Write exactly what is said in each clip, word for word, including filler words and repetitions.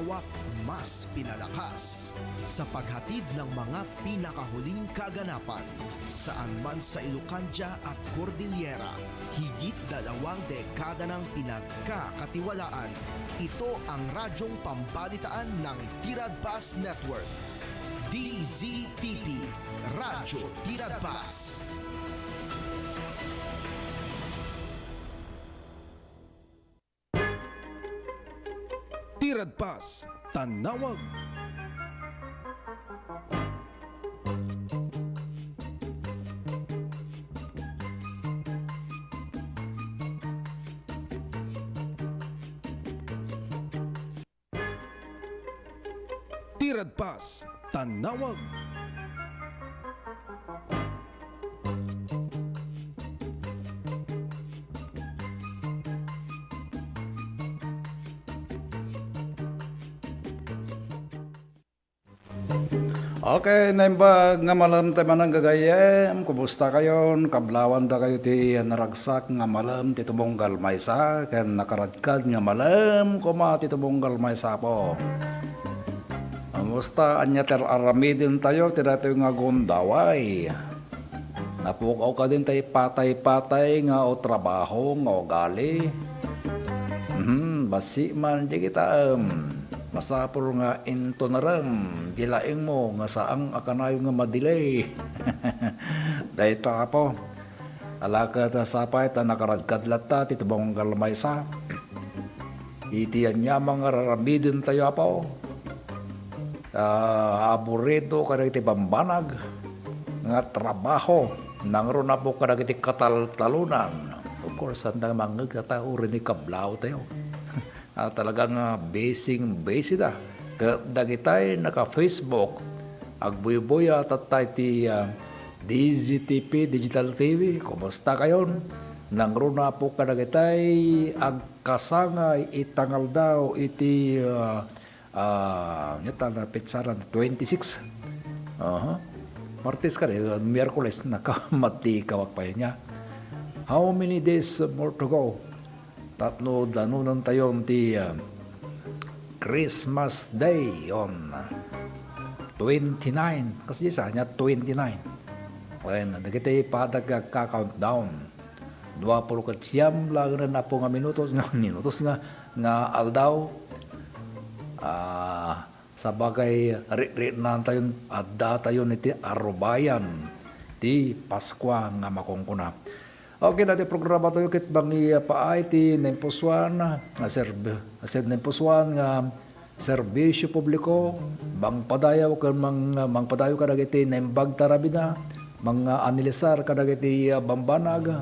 Wak mas pinalakas sa paghatid ng mga pinakahuling kaganapan. Saan man sa Ilocandia at Cordillera, higit dalawang dekada ng pinagkakatiwalaan. Ito ang radyong pambalitaan ng Tiradpas Network. D Z T P, Radyo Tiradpas. Tiradpas, Tanawag. Tiradpas, Tanawag. Okay, naimbag nga malem tayo manen gagayyem. Kumusta kayon? Kablawanda kayo ti naragsak nga malem ti tumunggal maysa, ken nakaradkad nga malem koma ti tumunggal maysa po. Kumusta? Ania ti ar-aramiden tayo ti daytoy nga gundaway? Napukaw kadin tay patay-patay nga o trabaho nga ugali? Mhm, bassit man, di kita, em, masapul nga intunerem, di laeng mo nga saan a kanayon nga madelay. Dayta, Apo. Ala ket sapay ta nakaradkad latta ti tumunggal maysa. Iti aniaman nga ar-aramiden tayo, Apo. Ah, aburido kadagiti bambanag nga trabaho, nangruna po kadagiti kataltalonan. Of course, saan da mangngeg ta uray ni kablawtayo. Ah, talaga nga busy-busy da. Ket dagitay naka-Facebook, agbuybuya tatta iti, ah, D Z T P Digital T V. Kumusta kayon? Nangruna po kadagitay agkasangay iti nga aldaw iti, ah, Ah, ngeta na petsa na, twenty-six. Aha. Martes kadi, Miyerkules, nakamatdi kawak pay nia. How many days more to go? Tapno danonantayon ti, ah, Christmas Day on twenty-nine. Kas diay sa ania, twenty-nine. Wen, dagiti padagkaka-countdown. Dua pulo ket siam laengen, Apo, nga minutos, nga minutos nga, nga aldaw. Ah, sabagay, ri-, ri-, nantayon, addatayon iti arubayan ti Paskua nga makunkuna. Okay, dayta ti programa tayo ket mangipaay ti naimpusoan, ah, serb-, sed naimpusoan nga serbisyo publiko, mangpadayaw ken mang-, mangpadayaw kadagiti naimbag ta aramidna, mangaanilisar kadagiti, ah, bambanag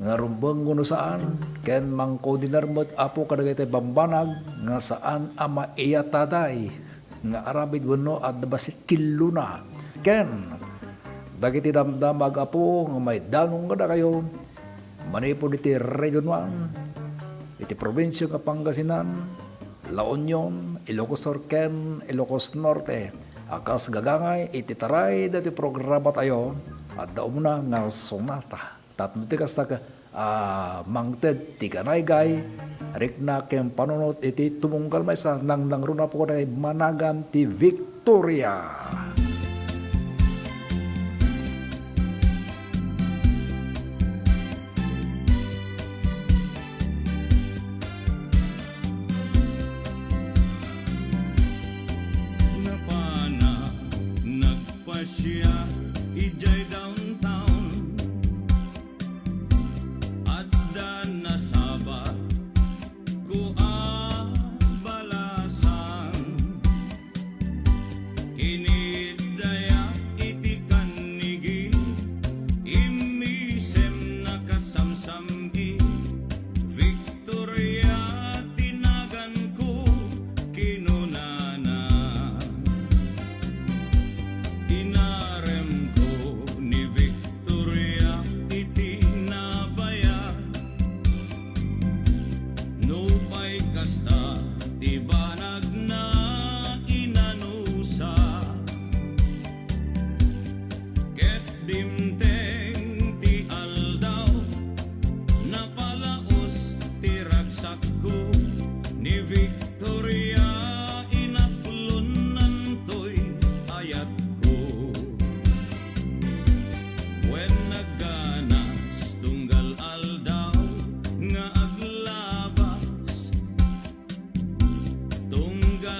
nga rumbeng wenno saan, ken mangkoordinar met, Apo, kadagiti bambanag nga saan a maiyataday nga aramid wenno adda bassit killona. Ken dagiti damdama, Apo, nga maidanong kadakayo manipud iti Region One, iti probinsia nga Pangasinan, La Union, Ilocos Sur ken Ilocos Norte. A kas gagangay iti taray daytoy programa tayo, adda umuna nga sonata. Tapno ti kasta, ah, mangted ti ganaygay, rikna ken panunot iti tumunggal maysa, nangnangruna po dagiti managan ti Victoria. Napana, nagpasiar idiay downtown. Adda nasabat ko a balasan. Kinidaya iti kannigi, immisem nakasamsamgi. Victoria ti naganko, kinunana. Inarem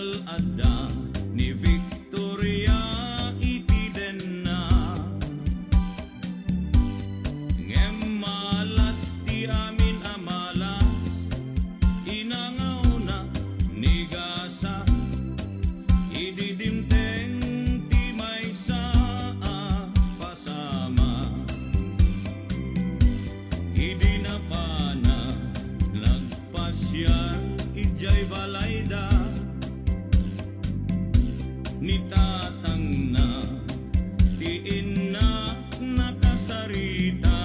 Adda ni Victoria iti denna. Ngem malas ti amin a malas, inangawna ni Gasa idi dimteng ti maysa a pasama. Idi napana, nagpasiar idiay balayda. Ni tatangna ti inna nakasarita.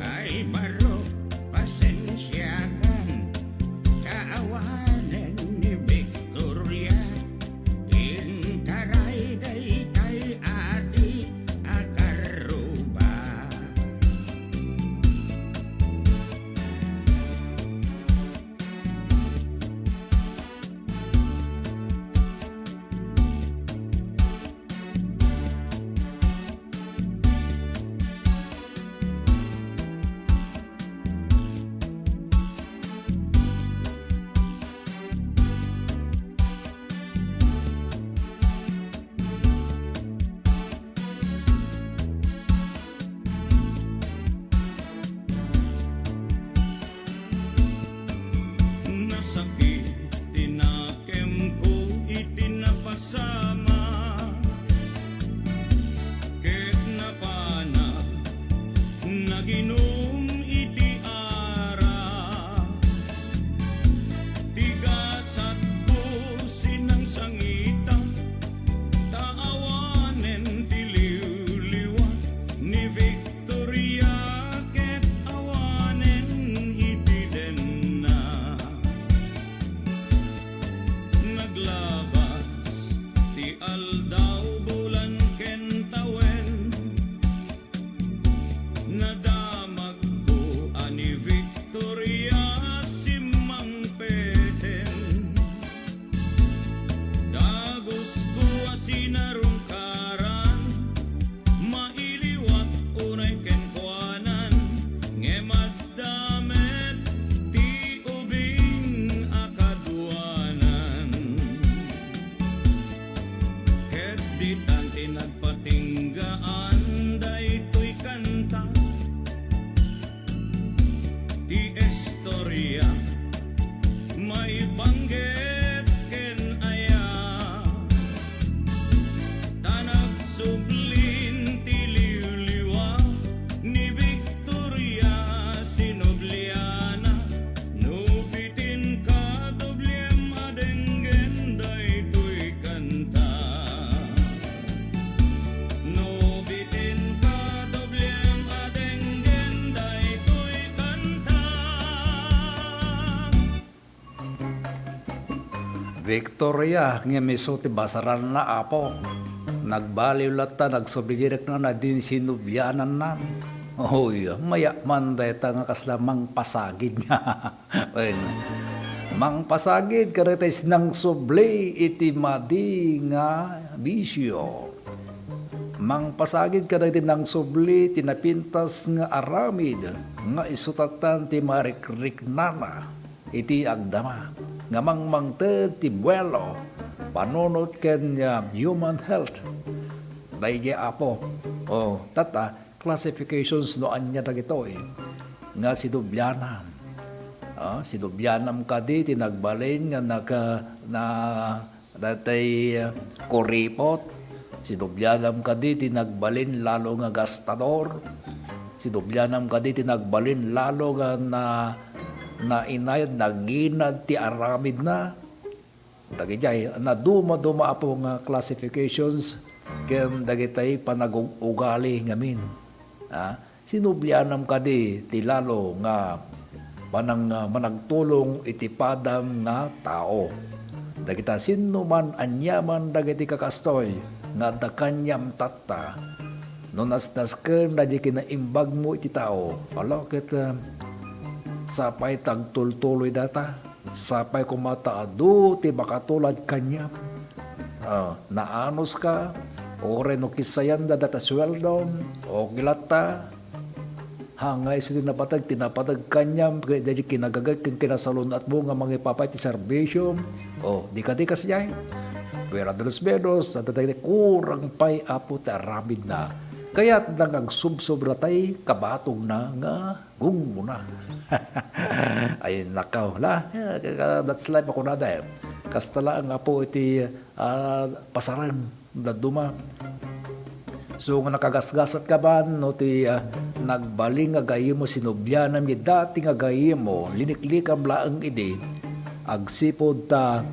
Ay, baro, pasensiakan, ta awanen ni Victoria, intaray daytay adi a karruba. Nasakit ti nakemko iti napasama, ket napana naginum iti ara. Ti gasatko sinangsangita, ta awanen ti liwliwa ni Victoria ket awanen iti denna. Naglabas ti aldaw, bulan ken tawen, nadamagko a ni Victoria simmangpeten. Dagusko a sinarungkaran, mailiwak unay kenkuanan, ngem adda met ti ubing a kaduanan. Ket ditan ti nagpatinggaan daytoy kanta. Ti istoria maipanggep ken aya, ta nagsublin ti liwliwa ni Victoria, sinubliana no bitin kadobliem a denggen daytoy kanta. No bitin kadobliem a denggen daytoy kanta. Victoria, ngem isu ti basaranna, Apo. Nagbaliw latta, nagsubli riknana, din sinubliananna. Oy, mayaman dayta nga kasla mangpasagid nga. Wen, mangpasagid kadagiti nangsubli iti madi nga bisio. Mangpasagid kadagiti nangsubli ti napintas nga aramid nga isu tattan ti marikriknana iti agdama nga mangmangted ti buelo, panunot ken, ah, human health. Daydiay, Apo. O, tatta, classifications no ania dagitoy nga sidublianam. Ah, sidublianam kadi ti nagbalin nga naka-, na, datay, ah, kuripot. Sidublianam kadi ti nagbalin lalo nga gastador. Sidublianam kadi ti nagbalin lalo nga na, nainayad, naginad ti aramidna. Dagidiay, nadumaduma, Apo, nga classifications ken dagitay panagug-ugali ngamin. A, sinublianam kadi ti lalo nga panang-, managtulong iti padam nga tao. Dagita sinno man aniaman dagiti kakastoy nga adda kaniam tatta, no nasnasken daydi kinaimbagmo iti tao, ala ket, a, sapay ta agtultuloy data. Sapay koma ta adu ti makatulad kaniam. Ah, naanuska, uray no kisayanda data sueldom, okay latta. Ha, nga isu ti napateg, ti napateg kaniam, ket daydi kinagagayat ken kinasalun-atmo nga mangipapay ti serbisyo. O, di kadi kasdiay? Fuera de los menos, adda dagiti kurang pay, Apo, ti aramidna. Kayatna nga agsubsobra tay kabatongna nga gunguna. Ay, nakaw, la. Eh, that's life, a kunada, eh. Kasta laeng, Apo, iti, ah, pasareng. Dadduma. So, nga nakagasgasat ka man no ti, ah, nagbalin nga gayyemmo, sinublianam iti dati nga gayyemmo, liniklikam laeng idi, agsipud ta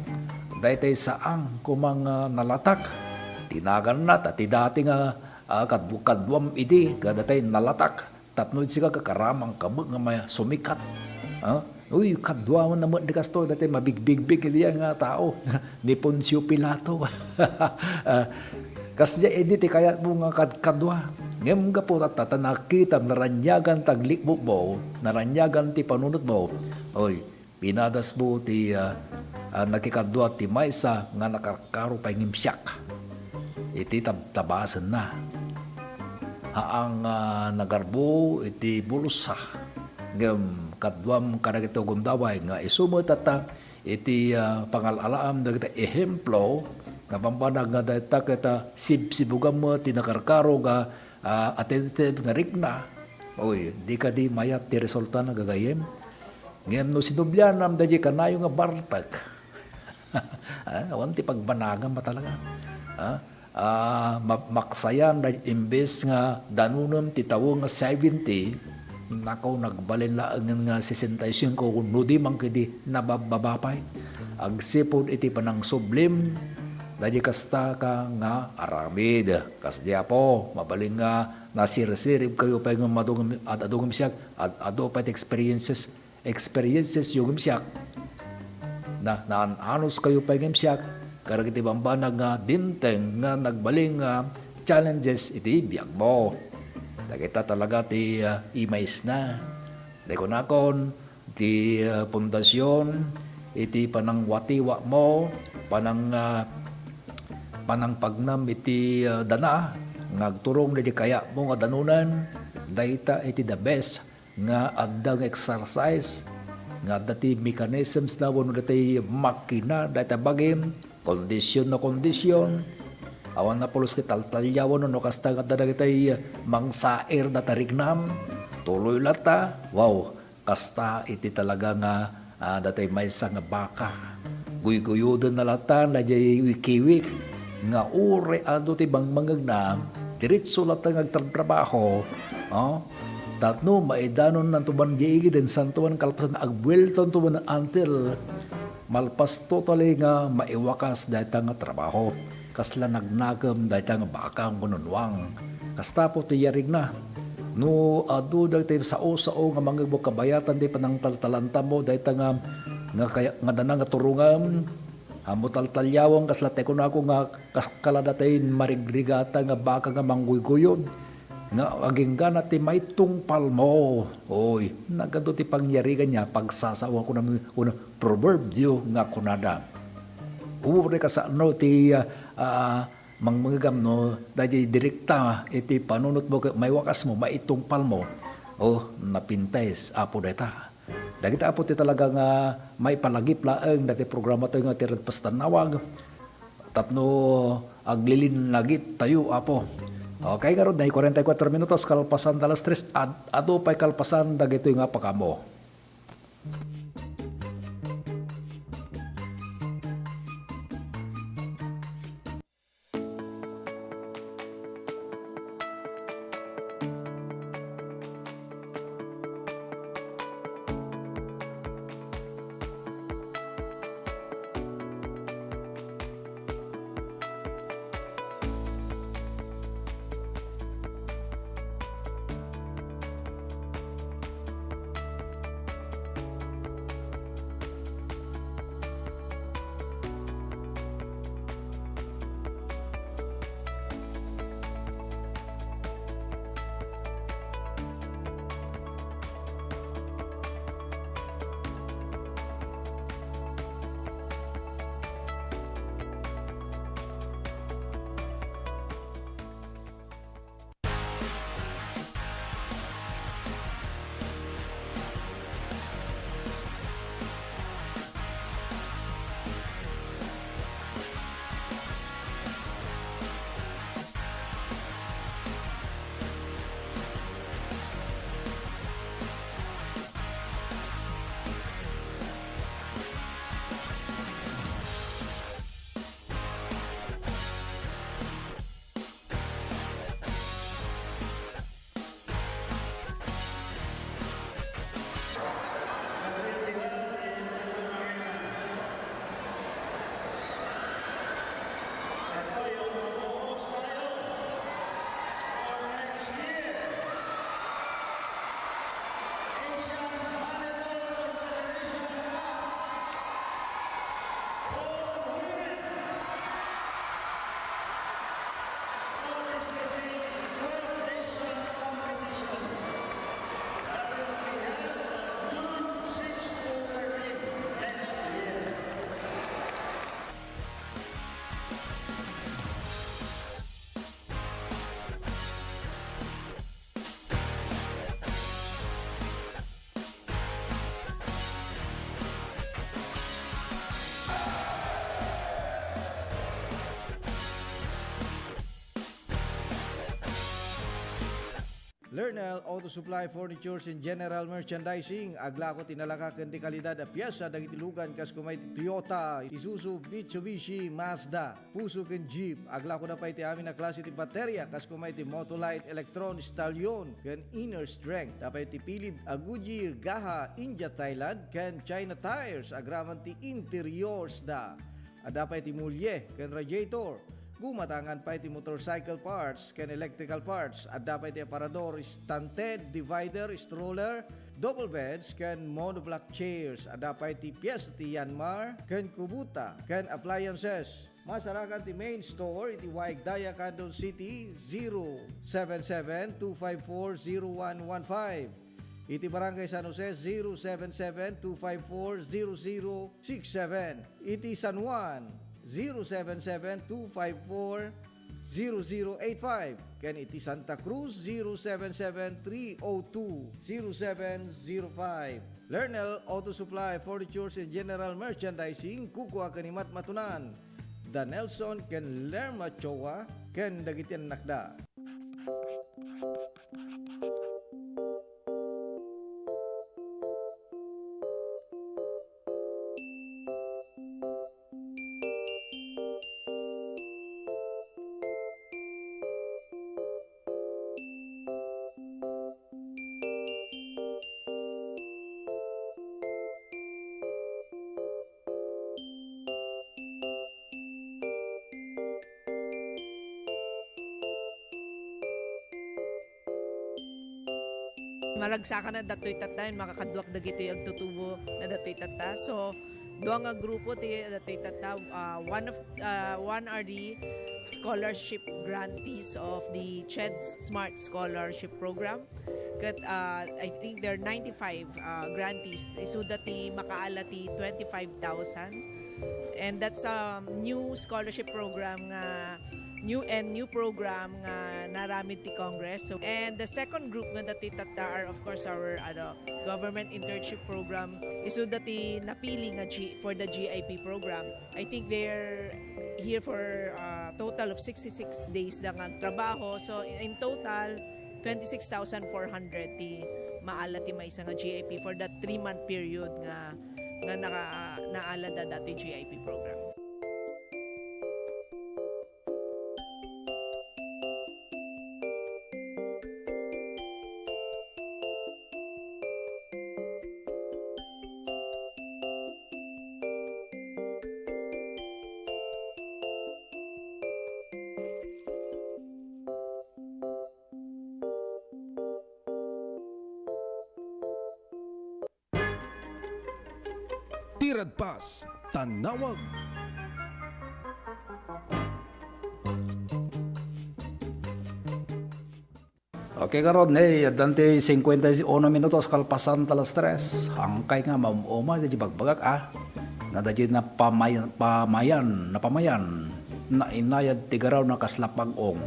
daytoy saang koma nga nalatak. Ti naganna, ta ti dati nga, ah, kad-, kaduam idi, kadaytoy nalatak. Tapno sika, kakaramang ka met nga may sumikat. Ha? Uy, kaduaman na met di kastoy, daytoy mabigbigbig iti nga tao. Ni Poncio Pilato. Ah, kasdiay idi ti kayatmo nga kad-, kadua. Ngem gapu ta, ta, ta nakitam, naraniagan ti aglikmupmo, naraniagan ti panunotmo. Uy, pinadasmo ti, ah, ah, nakikadua ti maysa nga nakarkaro pay ngem siak. Iti tabtabasenna. Haang nga nagarbo iti bulsa. Ngem kaduam kadagiti gundaway nga isu met tatta iti, ah, pangal-alaam dagiti ehemplo nga bambanag nga dayta ket, ah, sibsibugam met ti nakarkaro nga, ah, attentive nga rikna. Oy, di kadi mayat ti resultana, gagayyem? Ngem no sinublianam daydi kanayo nga bartek, ah, awan ti pagbanagam a talaga. Ah, ah, ma-, maksayan da imbes nga danunem ti tawen nga seventy, nakaw, nagbalin laengen nga sesenta y cinco wenno di man kadi nababbaba pay. Agsipud iti panangsublim, daydi kasta ka nga aramid. Kasdi, Apo, mabalin nga nasirsiribkayo pay nga madung-, ad-adu ngem siak, ad-adu pay ti experiences, experiences yo ngem siak. Na, naan-anos kayo pay ngem siak, kadagiti bambanag nga dimteng nga nagbalin nga challenges iti biagmo. Dagita talaga ti, ah, imaysna. Ti kunakon, ti, ah, pundasyon iti panangwatiwatmo, panang, ah, panangpagnam iti, ah, dana nga agturong daydi kayatmo nga danunan, dayta iti the best nga adda nga exercise, nga adda ti mechanisms na wenno daytoy makina, dayta bagim, kondisyon na kondisyon. Awan a pulos ti taltaliawen no kasta nga adda dagitoy mangsair dayta riknam. Tuloy latta. Wow, kasta iti talaga nga, ah, daytoy maysa nga baka. Guyguyodenna latta daydiay wikiwik nga uray adu ti bangmangegna, diretso latta nga agtratrabaho, oh. Tapno maidanonnanto man diay igiden, santo man kalpasan, agbueltonto man until malpas totally nga maiwakas dayta nga trabaho. Kasla nagnakem dayta nga baka, ngununwang. Kasta po ti yarigna. No adu dagiti sao-sao nga mangegmo, kabayatan ti panangtaltalantamo dayta nga, nga kaya-, nga dana nga turongam, ammo taltaliawen, kasla ti kunako nga kas-, kala daytoy marigrigata nga baka nga mangguyguyo, nga aginggana ti maitungpalmo. Oy, nagadu ti pangyariganna, pagsasaoan, kuna, kuna, proverbio nga kunada. Uray kasano ti, ah, ah, mangmangegam no daydi direkta iti panunotmo ket maiwakasmo, maitungpalmo. Oh, napintas, Apo, dayta. Dagiti, Apo, ti talaga nga maipalagip laeng daydi programa tayo nga ti Red Pastannawag. Tapno aglilinnagit tayo, Apo. Okay, ngarud, nay kuarenta y kuatro minutos, kalpasan ta alas tres, ad-, adu pay kalpasan dagitoy nga pakamo. Lernel Auto Supply, Furnitures and General Merchandising. Aglako ti nalaka ken di kalidad a piesa dagiti lugan kas kuma iti Toyota, Isuzu, Mitsubishi, Mazda. Puso ken Jeep. Aglako da pay ti amin a klase ti bateria, kas kuma iti Motolite, Electron, Stallion, ken Inner Strength. Da pay ti pilid a Goodyear, Gaha, India, Thailand, ken China tires. Agraman ti interiors da. Adda pay ti mulye ken radiator. Gumatangan pay ti motorcycle parts ken electrical parts. Adda pay ti aparador, stand head, divider, stroller, double beds, ken monoblock chairs. Adda pay ti piyesta ti Yanmar ken Kubota ken appliances. Masarakan ti main store iti Waigdaya, Candon City, zero seven seven two five four zero one one five. Iti Barangay San Jose, zero seven seven two five four zero zero six seven. Iti San Juan, zero seven seven two five four zero zero eight five. Ken iti Santa Cruz, zero seven seven three oh two zero seven zero five. Lernel Auto Supply, Furnitures and General Merchandising, kukua ken ni Matmatunan. Da Nelson ken Lerma Choa ken dagiti annakda. Maragsakan a datoy tatta, makakaduak dagitoy agtutubo na datoy tatta. So, dua nga grupo ti datoy tatta. Ah, one of, ah, one are the scholarship grantees of the CHEDS Smart Scholarship Program. Ket, ah, I think there are ninety-five, ah, grantees. Isuda ti makaala ti twenty-five thousand. And that's a new scholarship program nga, new and new program nga naaramid ti Congress. So, and the second group nga datoy tatta are, of course, our, ano, government internship program. Isuda ti napili nga G-, for the G I P program. I think they're here for a total of sixty-six days da nga agtrabaho. So, in, in total, twenty-six thousand four hundred ti maala ti maysa nga G I P for that three-month period nga, nga naka-, naala da datoy G I P program. Ti Radpas, Tanawag. Okay, karon, hey, addan ti cincuenta y uno minutos kalpasan ta alas tres. Angkay nga maum-uma iti bagbagak, ah. Nadagiti napamay-, pamayan, napamayan, nainayad ti garaw na kasla pag-ong.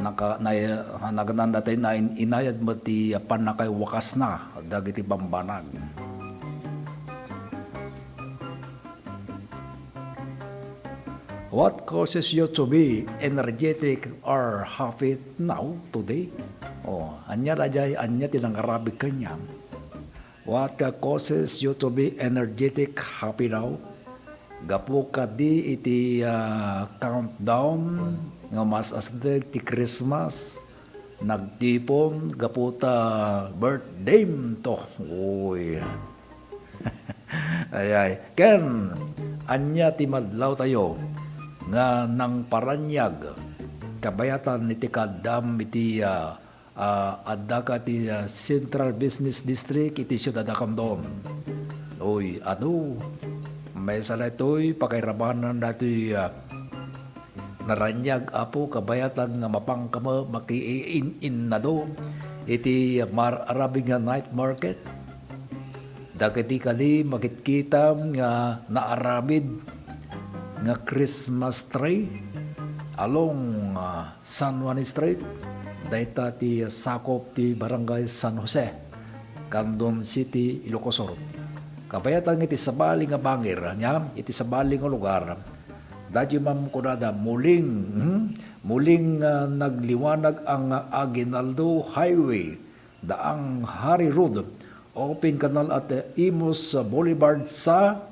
Naka-, na-, nagnan dati na in-, inayad met ti pannakaiwakasna dagiti bambanag. What causes you to be energetic or happy now, today? Oh, ania daydiay, ania ti nangarabid kaniam? What causes you to be energetic, happy now? Gapu kadi iti, ah, countdown nga mas asdeg ti Christmas, nagtipon gapu ta birthday to. Uy. Ay, ay. Ken, ania ti madlawtayo nga nangparaniag kabayatan iti kaaddam iti, ah, ah, adda ka ti, ah, Central Business District iti siudad a Candon. Uy, adu, maysa daytoy pakairabanan daytoy, ah, naraniag, Apo, kabayatan nga mapanka met makiin-innado iti mar-, arabid nga night market. Dagiti kadi makitkitam nga naaramid nga Christmas tree along, ah, San Juan Street, dayta ti sakop ti Barangay San Jose, Candon City, Ilocos Sur. Kabayatan nga iti sabali nga bangir, nia, iti sabali nga lugar, daytoy man kunada, muling, hmm? Muling, ah, nagliwanag ang Aguinaldo Highway, Daang Hari Road, open canal at Imus Boulevard sa,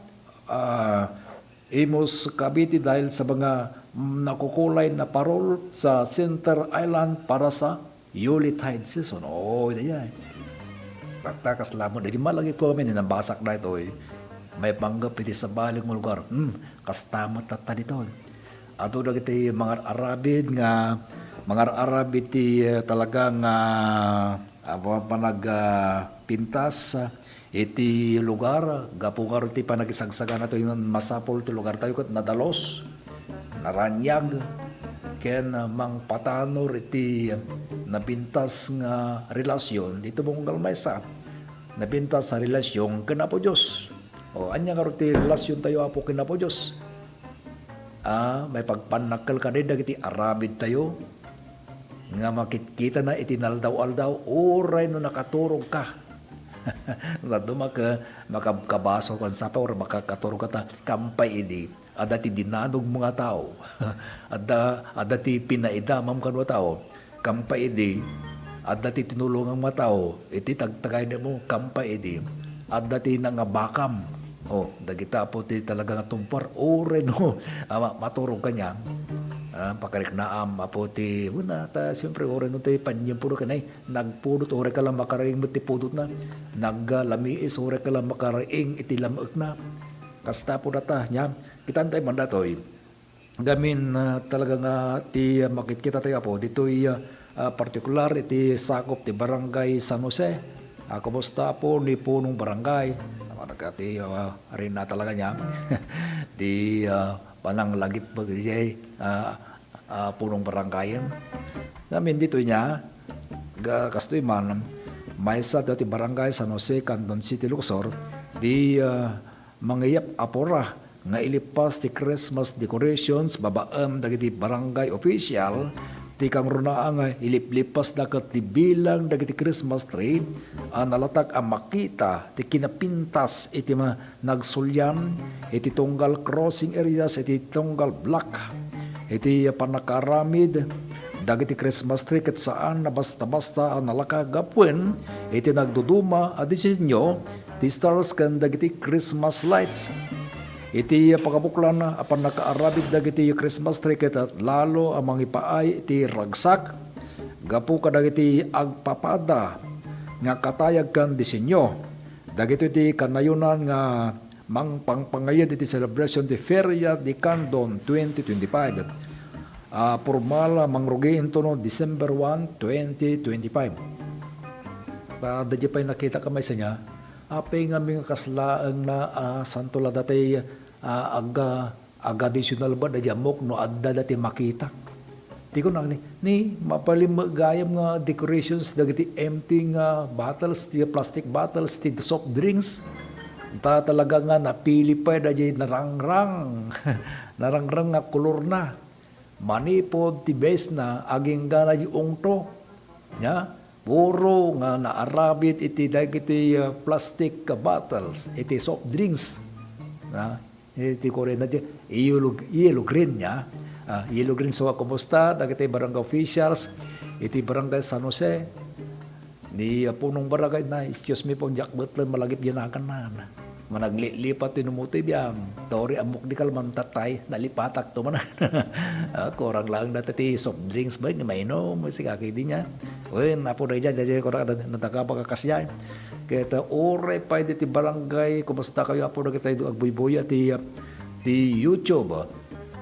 ah, Imus, Cavite dahil sa mga, mm, nakukulay na parol sa Center Island para sa Yuletide season. Oo, ita yan. Tatta, kasla mo, di malagip ko kami, ninabasak na ito eh. May panggap iti sabali nga lugar. Hmm, kasta mo tatta dito. Ato dagiti mangar-arabid nga, mangar-arabid ti, eh, talaga nga, ah, panag, ah, pintas, ah, iti lugar, gapu nga ti panagisagsagana tayo nga masapul ti lugar tayo ket nadalus, naraniag, ken, ah, mangpatanor iti napintas nga relasyon, dito munggal maysa, napintas a relasyon ken Apo Dios. O, ania ngarud ti relasyon tayo, Apo, ken Apo Dios? Ah, maipagpannakkel kadi dagiti arabid tayo nga makitkitana iti naldaw-aldaw, uray no nakaturog ka. Dadduma ket makabkabasol kan sapa, uray makakaturog ka ta, kampay idi, adda ti dinanogmo nga tao. Adda, adda ti pinaidamam kano a tao. Kampay idi, adda ti tinulongam nga tao, iti tagtagaymo, kampay idi, adda ti nangabakam. O, dagita Apo ti talaga nga tumpar, uray no, ah, ma-, maturog kaniak. Ah, pakariknaam, Apo ti, una, ta, siyempre, uray no ti panyempuro kanay, nagpudot, uray ka lang makariing met ti pudotna. Naggalamiis, uray ka lang makariing iti lamaekna. Kasta Apo data, nia, kitaan tayo man datoy. Gamin, ah, talaga nga ti, ah, makitkita tayo, Apo, ditoy, ah, ah, partikular iti sakup ti Barangay San Jose. Ah, kumusta, Apo, ni Punong Barangay? Tama na ka ti, ah, rina talaga nia. Ti, ah, pananglagip mo, D J, ah, ah, Punong Barangay. Gamin ditoy nia, ga-, kastoy man, maysa ditoy Barangay San Jose, Candon City, Luxor, di, ah, mangiyap a pura nga ilipas ti Christmas decorations babaen dagiti barangay official ti kangrunaan nga iliplipasda ket ti bilang dagiti Christmas tree a nalatak a makita ti kinapintas iti ma-, nagsulian iti tunggal crossing areas iti tunggal block. Iti pannakaaramid dagiti Christmas tree ket saan a basta-basta a nalaka gapuin iti nagduduma a disenyo ti stars ken dagiti Christmas lights. Iti pakabuklan a pannakaaramid dagiti Christmas tree ket lalo a mangipaay iti ragsak gapu kadagiti agpapada nga katayag ken disenyo. Dagitoy ti kanayonan nga mangpangpangayad iti celebration ti Feria de Candon twenty twenty-five. Ah, pormal a mangrugi intono December one, twenty twenty-five. Ta, adda pay nakita ka maysa nia, apay nga mi nga kaslaeng na, ah, santo la datay, ah, aga, aga additional ba da diamok no adda dati makita. Ti kunang ni, ni, mapalim gayam nga decorations dagiti empty nga bottles, ti plastic bottles, ti soft drinks. Ta talaga nga napili pay da di narangrang. Narangrang nga kolorna. Manipud ti base na, agingga na di ungto. Nia, puro nga naarabit iti dagiti, ah, plastic bottles, iti soft drinks. Na, iti kurina di, yellow, yellow green nia. Ah, yellow green. So, kumusta dagiti barangay officials iti barangay San Jose? Ni, ah, punong barangay na, "Excuse me po, diak met lang malagip diay naganna." Managlilipat ti numuti biang. Tori ammok di kalman tatay, nalipatak to man. Ah, kurang lang dati ti soft drinks ba, nga mainom, sigaki di nia. Wen, apo na diay, diay, kurang na, nadakapa ka kasdiay. Ket, ah, uray pay diti barangay, kumusta kayo, apo, dagiti agbuybuya ti, ah, ti YouTube, ah,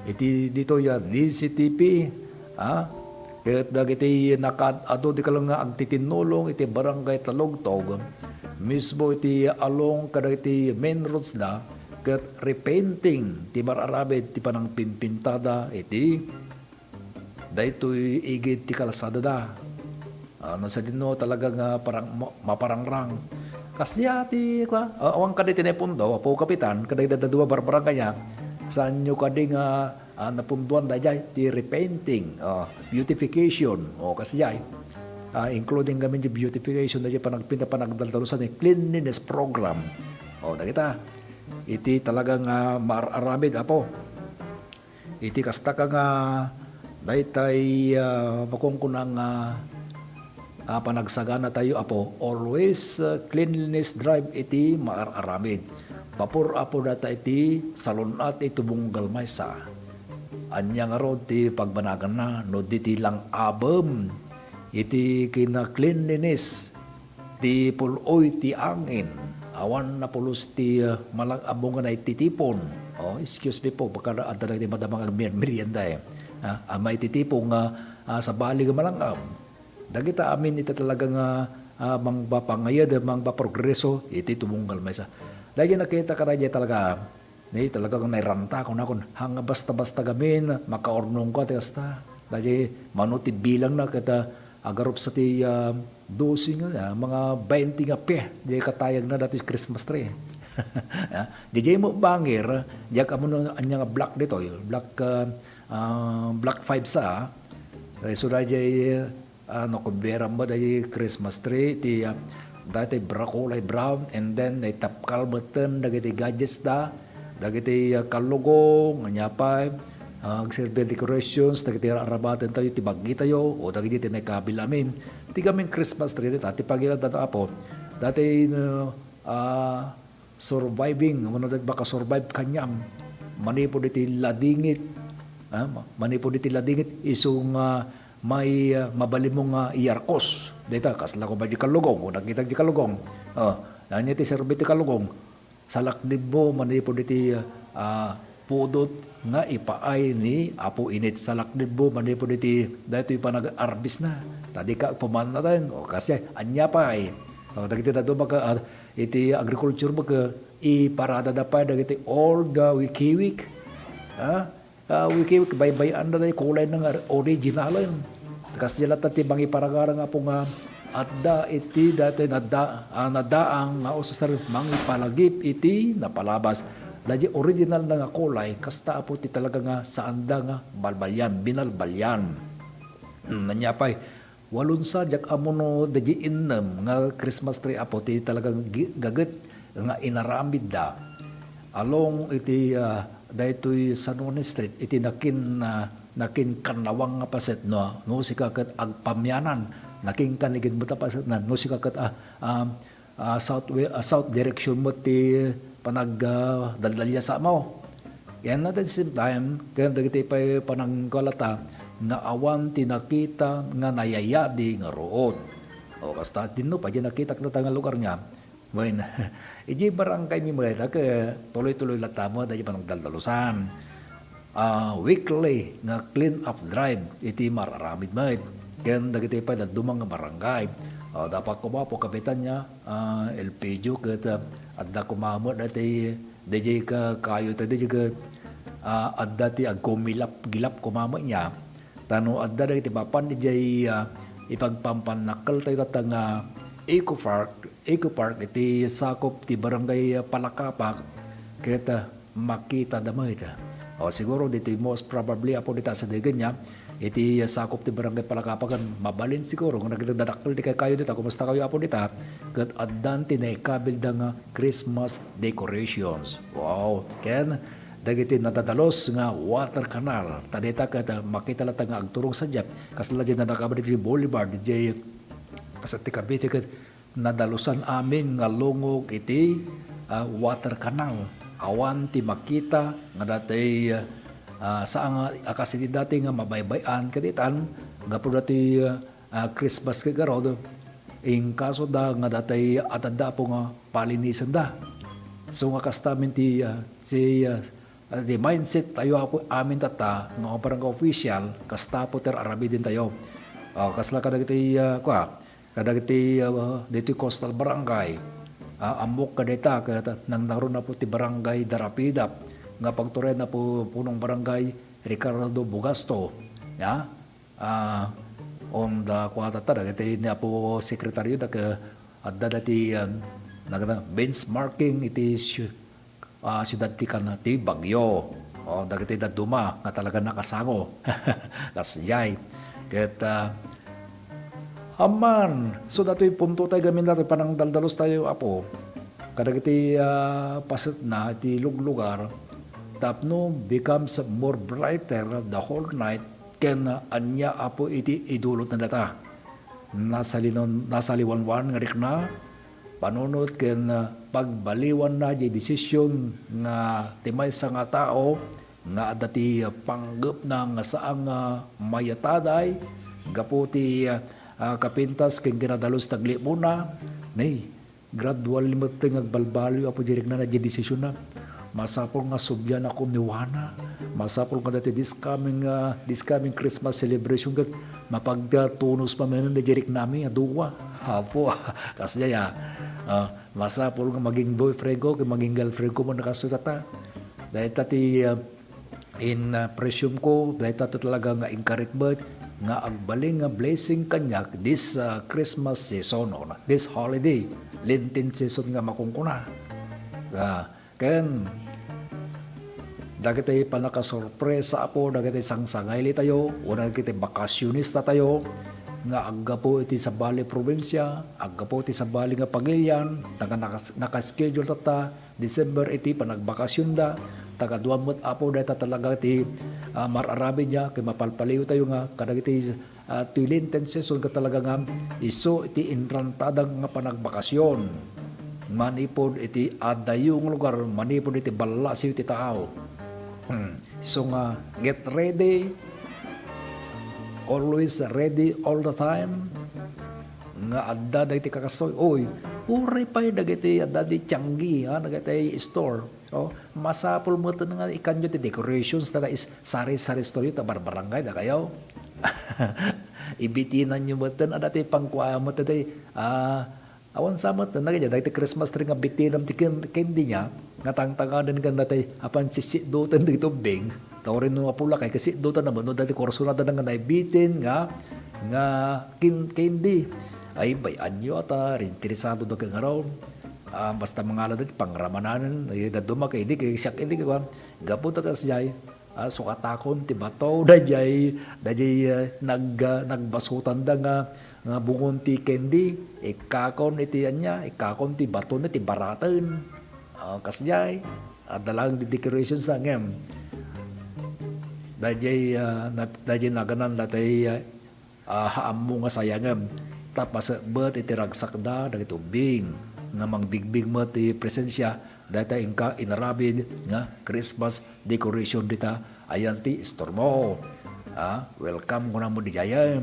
iti ditoy, ah, D C T P, ah, ket dagiti nakaad-ado di kalem nga agtitinnulong iti Barangay Talugtog, mismo iti along kadagiti main roads da, ket repainting ti mar-aramid ti panangpinpintada iti daytoy igid ti kalsadada. Ah, no sadino talaga nga parang ma-, maparangrang. Kasdiay ti, kua, ah, awan kadi ti naipundo, Apo Kapitan, kadagiti dadduma barbarangay nia, saanyo kadi nga, ah, napundoan daydiay ti repainting, ah, beautification, o kasdiay. Ah, including kami di beautification, daydiay panagpinta, panagdaldalusan, eh, cleanliness program. O, dagita. Iti talaga nga mar-aramid, Apo. Iti kasta ka nga, Daytay, ah, makunkuna nga, ah, panagsagana tayo, Apo, always, ah, cleanliness drive iti maar-aramid. Bapor, Apo, data iti salun-at iti tubong maysa. Ania ngarud ti pagbanaganna no di ti lang-abem iti kina-cleanliness ti pul-oy ti angin? Awan napulos ti, ah, malang-abem nga naititipon. Oh, excuse me po, baka adda dagiti madama nga agmer-, merienda, eh. Ah, ah, maititipon nga, ah, sabali nga malang-ab. Dagita amin iti talaga nga, ah, mangpapangayad, mangpaprogreso iti tubong maysa. Dagiti nakita ka daydiay talaga, ni talaga nga nairanta, kunakon, hanga basta-basta gamin, makaurnongko ti kasta. Dagiti mano ti bilangna ket, ah, agarup sa ti, ah, dose nga, ah, mga baynte nga pie, di katayagna datoy Christmas tree. Ah, di, di mo bangir, diak ammo no ania nga block ditoy, block, ah, ah, block five sa, ah. Eh, so, daydiay, ah, no, kumbiram mo dagiti Christmas tree, ti, ah, dati bra-, kulay brown, and then naitapkal metten dagiti gadgets da, dagiti, ah, kallugong, ania pay, ah, agserbi a decorations, dagiti arabatan tayo, ti baggi tayo, o dagiti ti naikabil amin. Ti gamin Christmas tree, dita, ti pagilad da, Apo. Dati, no, ah, surviving, mano dat makasurvive kaniam manipud iti ladingit, ah, ma-, manipud iti ladingit, isu nga may, ah, mabalin mo nga iyarkos. Dayta, kasla ko ba di kalugong? O nakita di kalugong? Oh, ania ti serbi ti kalugong? Salaknib mo manipud iti, ah, pudot nga ipaay ni Apo Init. Salaknib mo manipud iti daytoy panag-arbis na. Ta di ka pumanateng. O kasi, ania pay? O, dagiti dadduma ka, ah, iti agriculture mo ka, iparada da pay dagiti old, ah, wikiwik. Ha? Ah, wikiwik, baybay-an da, kulay na nga originalen. Kas di latta ti mangiparagara nga Apo nga adda iti dati nadda-, ah, nadaang nga usasen mangipalagip iti napalabas. Daydi original na nga kulay, kasta Apo ti talaga nga saanda nga balbalian, binalbalian. Hmm, ania pay, Walon sa, diak ammo no daydi innem nga Christmas tree, Apo, ti talagang gi-, gaget nga inaramidda along iti, ah, daytoy San Juan Street, iti nakin-, ah, nakinkannawang nga paset, no, no sika ket agpamianan, nakinkannigid met a paset na, no sika ket, ah, ah, ah, south we-, ah, south direction met ti panag-, ah, daldaliasam. Ken at the same time, ken dagiti pay panangkalata nga awan ti nakita nga nayayadi nga ruot. O, kasta, dinno pay di nakitak data nga lugar nga. Wen, idiay barangay mi met, ket tuloy-tuloy latta met daydi panagdaldalusan. Ah, weekly nga clean up drive iti mar-aramid met. Ken dagiti pay dadduma nga barangay. Ah, dapat koma po, Kapitan, nga, ah, Elpidio, ket, ah, adda koma met dati, daydi ka-, kayo ta daydi ka, ah, adda ti agkumilap-gilap koma met nia. Ta no adda dagiti mapan idiay, ah, ipagpampannakkel tayo tatta nga Eco Park, Eco Park iti sakup ti Barangay Palakapak, ket, ah, makita da met. O, siguro ditoy most probably, Apo, dita sa degen nia, iti sakup ti Barangay Palakapak, mabalin siguro nga nagdadakkel di kay kayo dita. Kumusta kayo, Apo, dita? Ket addan ti naikabil da nga Christmas decorations. Wow! Ken dagiti nadadalus nga water canal. Ta dita ket, ah, makita latta nga agturong sadiay. Kasla di nadakabil iti boulevard, di paset ti Cavite ket nadalusan amin nga lungog iti, ah, water canal. Awan ti makita nga dati, ah, saan nga a kas iti dati nga mabaybay-an ket itan gapu dati, ah, Christmas ket garud, inkasoda nga dati adda, Apo, nga palinisenda. So nga kasta amin ti, ah, ti, ah, ti mindset tayo, Apo, amin tatta nga barangay official, kasta, Apo, ti ar-aramiden tayo. Ah, kasla kadagiti, ah, kua, kadagiti, ah, ditoy coastal barangay. Ah, ammok kadayta, ket nangnangruna, Apo, ti Barangay Darapidap, nga pagturayan, Apo, punong barangay Ricardo Bugasto. Ya? Ah, on the kuwata ta, dagiti ni Apo Sekretaryo, dak-, adda dati, ah, nagana benchmarking iti syu-, ah, siudad ti kan-, ti Baguio. O, dagiti dadduma nga talaga nakasango. Kasdiay. Ket, ah, amman, so datoy punto tayo gamin datoy panangdaldalus tayo, Apo. Kadagiti, ah, pasetna iti luglugar, tapno becomes more brighter the whole night, ken ania, Apo, iti idulotna data? Nasalinon-, nasaliwanwan nga rikna, panunot ken pagbaliwanna diay desisyon nga ti maysa nga tao nga adda ti panggepna nga saan nga mayataday gapu ti, ah, kapintas ken kinadalus ti aglibonna. Nay, gradual met nga agbalbaliw, Apo, diay rikna, diay desisionna. Masapul nga sublianakon ni Juana. Masapul nga dati this coming, ah, this coming Christmas celebration ket mapagtunusmi manen diay riknami a dua. Apo, kasdiay, ah. Ah, masapul nga maging boyfriend ko ken maging girlfriend ko man a kastoy dayta. Dayta ti, ah, in, ah, presume ko, dayta ti talaga nga inkarikbet nga agbalin nga blessing kaniak this, ah, Christmas season, no? This holiday, Lenten season nga makunkuna. Ah, ken dagiti pannakasorpresa, Apo, dagiti sangsangilitayo, wenno dagiti bakasionistatayo nga aggapu iti sabali a probinsia, aggapu iti sabali nga pagilian, ta nga nakas-, nakaschedule tatta, December iti panagvakasionda. Ta kaduam met, Apo, dayta talaga ti, ah, mar-aramidda ken mapalpaliwtayo nga kadagiti, ah, ti Lenten season ket talaga nga isu iti inrantada nga panagvakasion manipud iti adayo nga lugar, manipud iti ballasiw ti tao. Hmm. Isu nga get ready, always ready all the time. Nga adda dagiti kakastoy. Oy, uray pay dagiti adda ti tianggi, ha, dagiti store. Oh, masapul met nga ikanyo ti decorations ta is sari-sari store ta barbarangay dakayo. Ibitinanyo met, adda ti pangkua met ti, ah, awan sa met, dagiti Christmas tree nga bitinam ti ken-, candy nia, nga tangtangaden ken dati apan sisidduten dagiti ubbing. Ta uray no apulakay, kasitdotan a wenno dati kursunada nga naibitin nga, nga kin-, candy. Ay, bay-anyo ata, interesado da ken ngarud. Ah, basta mangala dati pangramanan, ay, dadduma kay idi, kay siak idi, kay kuan. Gapu ta kasdiay, ah, sukatakon ti bato, daydiay, daydiay, ah, nag-, ah, nagbasutanda nga, nga bungon ti candy, ikkakon iti ania, ikkakon ti bato na ti baraten. Ah, kasdiay. Adda laeng ti decorations a ngem. Daydiay, ah, nap-, daydiay naganan daytoy, ah, haammo nga sayangem. Ta pasekbet iti ragsakda dagiti ubbing nga mangbigbig met ti presensia dayta inka inaramid nga Christmas decoration dita. Ayan ti istormo. Ah, welcome kunam diay.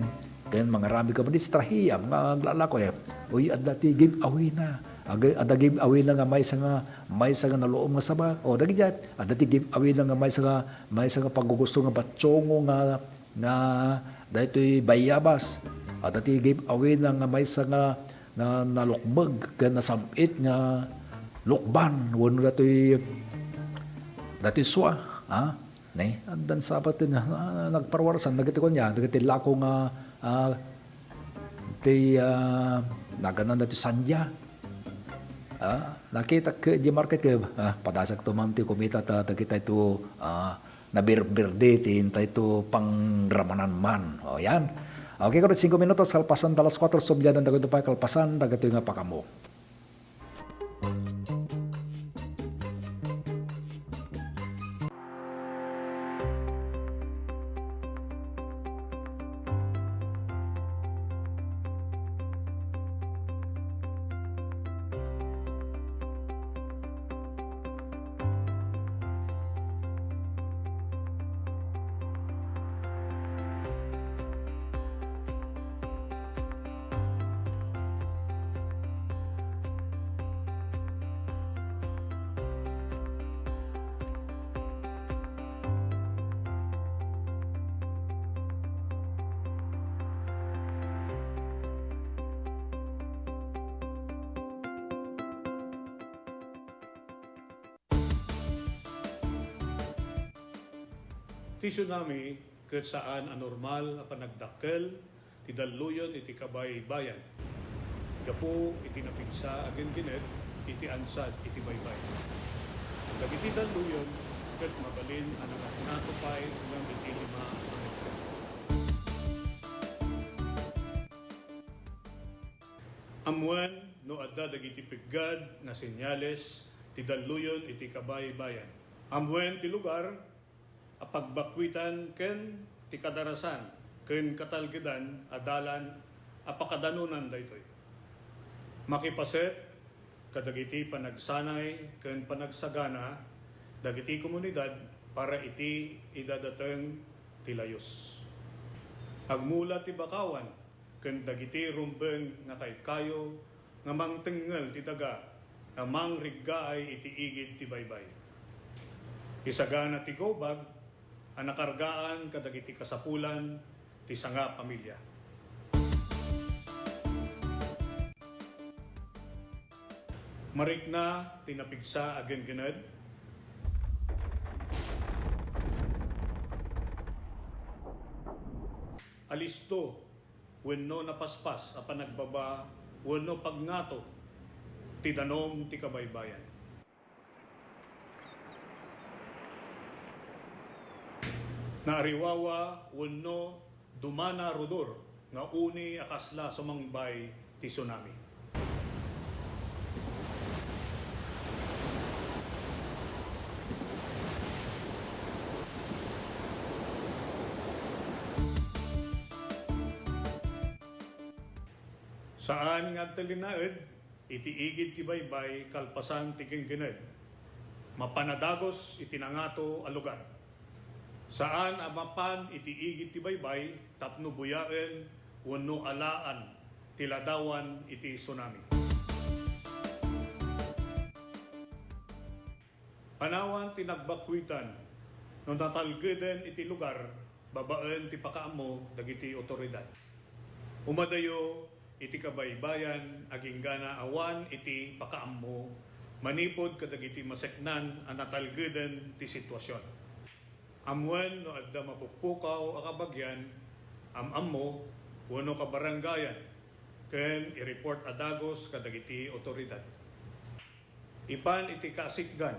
Ken mangaramid ka, madistrahiam nga aglalako, eh. Uy, adda ti giveaway na. Ag-, adda giveaway na nga maysa nga, maysa nga naluom nga saba. O, dagiti, adda ti giveaway na nga maysa nga, maysa nga paggugusto nga batsiongo nga, nga daytoy bayabas. Adda ti giveaway na nga maysa nga, nga nalukmeg ken nasam-it nga lukban. Wenno daytoy, daytoy sua, ha? Ne, addan sabat ti na, ah, nagparwarsan dagiti kunya, dagiti lako nga, ah, ti, ah, naganan dati sandia. Ah, nakita ke di market ke, ah, padasakto man ti kumita ta, ta kita ito, ah, nabirbirdi ti inta ito pangramanan man. O, yan. Okay, kung cinco minutos, kalpasan da alas kuatro, subyanan dagito pa, kalpasan dagito nga pakamo. Ti tsunami ket saan a normal a panagdakkel ti dalluyon iti kabaybayan gapu iti napigsa a ginginet iti ansad iti baybay. Dagiti dalluyon ket mabalin a nangatngato pay ngem iti lima a metro. Ammuen no adda dagiti peggad nga senyales ti dalluyon iti kabaybayan. Ammuen ti lugar a pagbakkuitan ken ti kadarasan ken katalgedan a dalan a pakadanonan daytoy. Makipaset kadagiti panagsanay ken panagsagana dagiti komunidad para iti idadateng ti layus. Agmula ti bakawan ken dagiti rumbeng nga kaykayo nga mangtengngel ti daga a mangriggaay iti igid ti baybay. Isagana ti gubag a nakargaan kadagiti kasapulan ti sangapamilya. Marikna ti napigsa a genggened. Alisto wenno napaspas a panagbaba wenno pagngato ti danum ti kabaybayan. Naariwawa wenno dumana rudor nga uni a kasla sumangbay ti tsunami. Saan nga agtalinaed iti igid ti baybay kalpasan ti genggened. Mapan a dagus iti nangato a lugar. Saan a mapan iti igid ti baybay tapno buyaen wenno alaan ti ladawan iti tsunami. Panawan ti nagbakuitan no natalgeden iti lugar babaen ti pakaammo dagiti otoridad. Umadayo iti kabaybayan agingga awan iti pakaammo manipud kadagiti maseknan a natalgeden ti situasion. Ammoen no adda mapukpukaw a kabagian, am-ammo, wenno kabarangayan, ken i-report a dagus kadagiti otoridad. Ipan iti kasikgan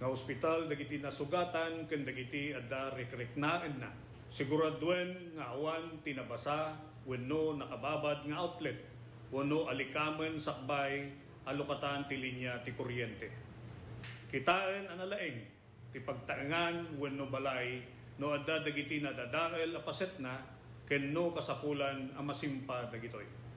nga ospital dagiti nasugatan ken dagiti adda rikriknaenna. Siguraduen nga awan ti nabasa wenno nakababad nga outlet wenno alikamen sakbay a lukatan ti linia ti kuryente. Kitaen a nalaing ti pagtaengan wenno balay no adda dagiti nadadael a pasetna ken no kasapulan a masimpa dagitoy.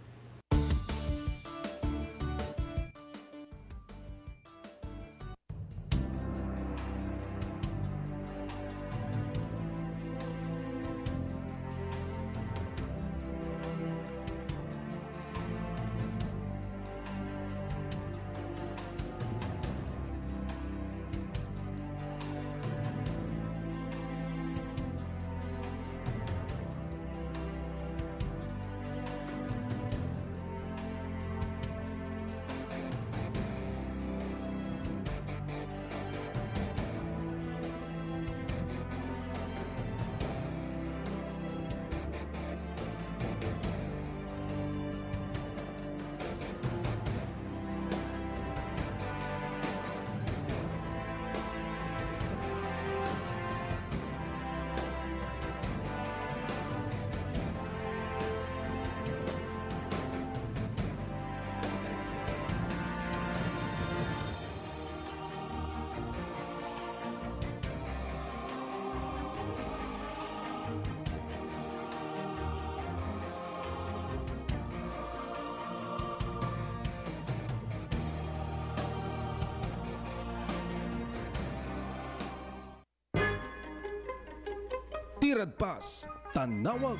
Ti Radpas Tannawag.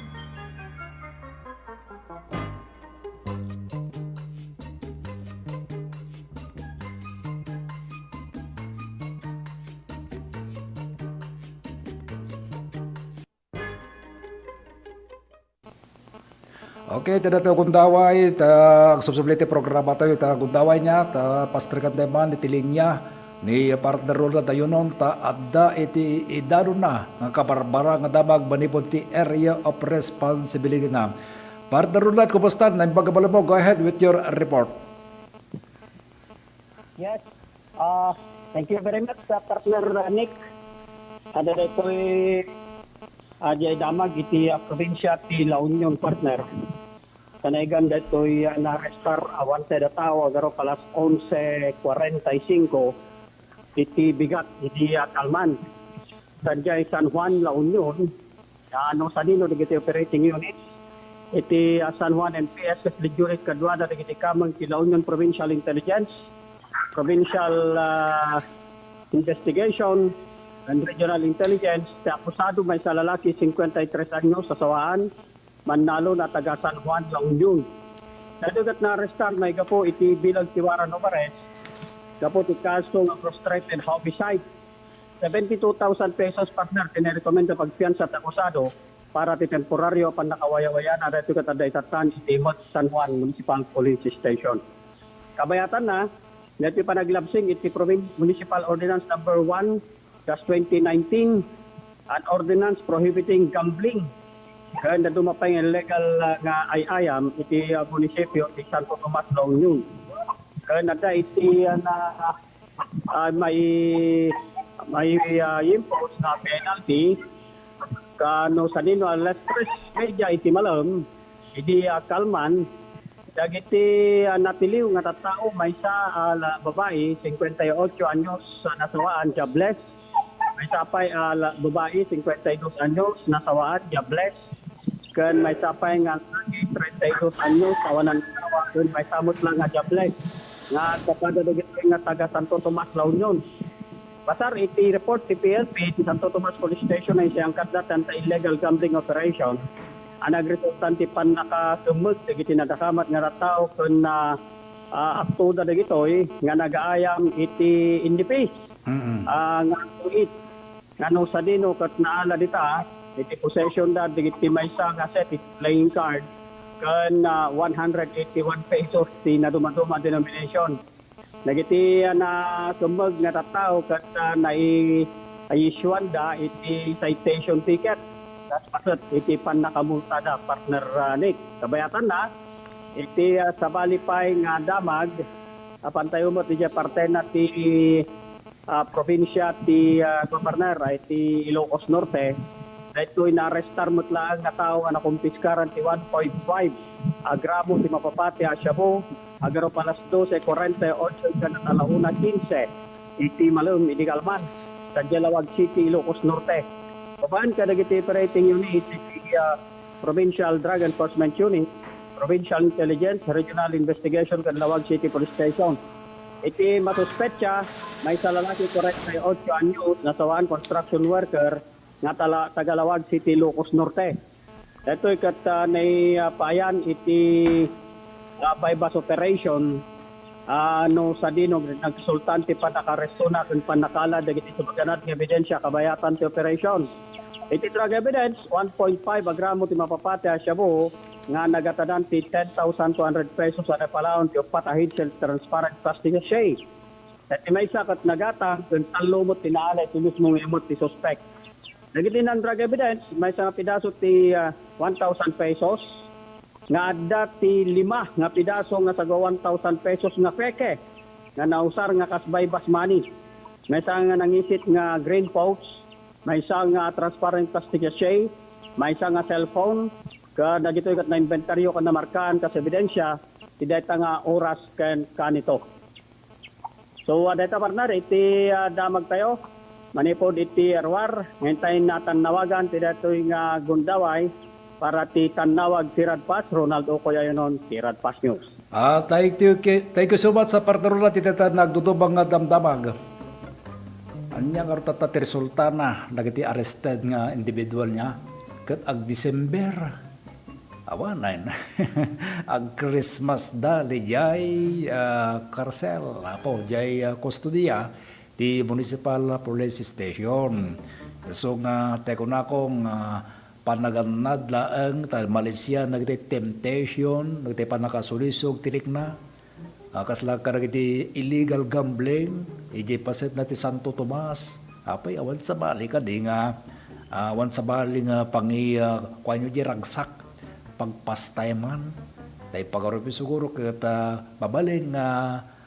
Okay, ta datoy gundaway, ta agsubsubli ti programa tayo, ta gundaway niya, ta pastrekan tayo man iti linya ni partner Ronald Ayunon, ta adda iti idanonna nga kabarbara nga damag manipud ti area of responsibility na. Partner Ronald, kumusta? Naimbag a balay mo. Go ahead with your report. Yes. Ah, thank you very much, ah, partner, ah, Nick. Adda daytoy, ah, diay damag iti, ah, probinsya ti La Union, partner. Kanayon daytoy, ah, naarestar a wanted a tao, aggapu alas onse cuarenta y cinco, iti bigat, iti, ah, Talman. Sadiay San Juan, La Union, Ah, no sadino dagiti operating units iti, ah, San Juan M P S ket lead unit kaduada dagiti kameng ti La Union Provincial Intelligence, Provincial, ah, Investigation, and Regional Intelligence, ti akusado maysa lalaki, cincuenta y tres anyos, sasawaan, mannalon a taga San Juan, La Union. Daytoy ket naarestar maigapu iti bileg ti warrant of arrest gapu ti kaso nga frustrated homicide. Seventy-two thousand pesos, partner, ti nairekomenda pagpiansa ti akusado para ti temporario a pannakawayawayana. Daytoy ket adda itattan iti Mot San Juan Municipal Police Station. Kabayatanna, daytoy panaglabsing iti Provin-, Municipal Ordinance Number One dash twenty nineteen, an ordinance prohibiting gambling ken dadduma pay nga illegal, ah, nga ay-ayam iti, ah, munisipio ti Santo Tomas, La Union. Ken adda iti, ah, na, ah, may, may, ah, impose na penalty kano sadino alas tres media iti malem, idi, ah, kalman, dagiti, ah, natiliw nga tattao, maysa a la-, babai, cincuenta y ocho anyos, ah, nasawaan, jobless. Maysa pay a la-, babai, cincuenta y dos anyos, nasawaan, jobless. Ken maysa pay nga lalaki, treinta y dos anyos, awanan asawa, ken maysa met la nga jobless nga agpapada dagiti nga taga Santo Tomas, La Union. Basar iti report ti P N P, ti Santo Tomas Police Station ay siyangkatda ti anti-illegal gambling operation a nagresulta ti pannakasemmeg dagiti nadakamat nga tattao ken, ah, ah, aktoda dagitoy nga nagaayam iti indipis, Mm-mm. ah, nga agtuit. Nga no sadino ket naala dita iti possession da dagiti maysa nga set iti playing card ken, ah, one hundred eighty-one pesos ti nadumaduma denomination. Dagiti, ah, nasemmeg nga tattao ket, ah, nai-, naisyuanda iti citation ticket. Kas paset iti pannakamultada, partner, ah, Nick. Kabayatanna, iti, ah, sabali pay nga damag, apan tayo met iti partena ti, ah, probinsia ti, ah, Governor, ay ti Ilocos Norte. Daytoy naarestar met laeng nga tao nga nakumpiskaran ti one point five a gramo ti mapapati a shabu, agarup alas doce cuarenta y ocho ken ala una quince iti malem idi kalman, sadiay Laoag City, Ilocos Norte. Babaen kadagiti operating unit iti, ah, Provincial Drug Enforcement Unit, Provincial Intelligence, Regional Investigation, ken Laoag City Police Station. Iti masuspetsa, maysa lalaki, cuarenta y ocho anyos, nasawaan construction worker, nga tala-, taga Laoag City, Ilocos Norte. Daytoy ket, ah, naipayan iti, ah, buy-bust operation, ah, no sadino nagresulta ti pannakaarestona ken pannakaala dagiti sumaganad nga ebidensia kabayatan ti operation. Iti drug evidence, one point five a gramo ti mapapati a shabu nga nagatadan ti ten thousand two hundred pesos a napalaon ti uppat a head shell transparent plastic sachet. Ket ti maysa ket nagatang ken tallo met ti naala iti mismo nga imot ti suspek. Dagiti non-drug evidence, maysa nga pidaso ti, ah, one thousand pesos, nga adda ti lima nga pidaso nga sago one thousand pesos nga peke nga nausar nga kas buy-bust money. Maysa nga nangisit nga green pouch, maysa nga transparent plastic sachet, maysa nga cellphone, ket dagitoy ket naimbentaryo ken namarkaan kas ebidensia ti dayta nga oras ken kanito. So, ah, dayta, partner, iti, ah, damag tayo manipud iti ruar, nga intay natannawagan ti daytoy nga gundaway para ti tannawag ti Radpas, Ronald Ucoy Ayonon, ti Radpas News. Ah, thank you, ki-, thank you so much sa partner na ti dayta nagdudubang nga damdamag. Ania nga rutatta ti resultana dagiti arrested nga individual niya? Ket ag December, awanen, ag-Christmas da, diay, ah, karsel, apo, diay, ah, kustodiya ti Municipal Police Station. So nga, ti kunako nga panagannad laeng, ta malisian dagiti temptation, dagiti pannakasulisog ti rikna. Ah, kasla kadagiti illegal gambling, idiay paset na ti Santo Tomas. Apay, awan sabali kadi nga, ah, awan sabali nga pangi-, ah, kuanyo di ragsak, pagpastimean. Tay pagarupi siguro ket, ah, mabalin nga,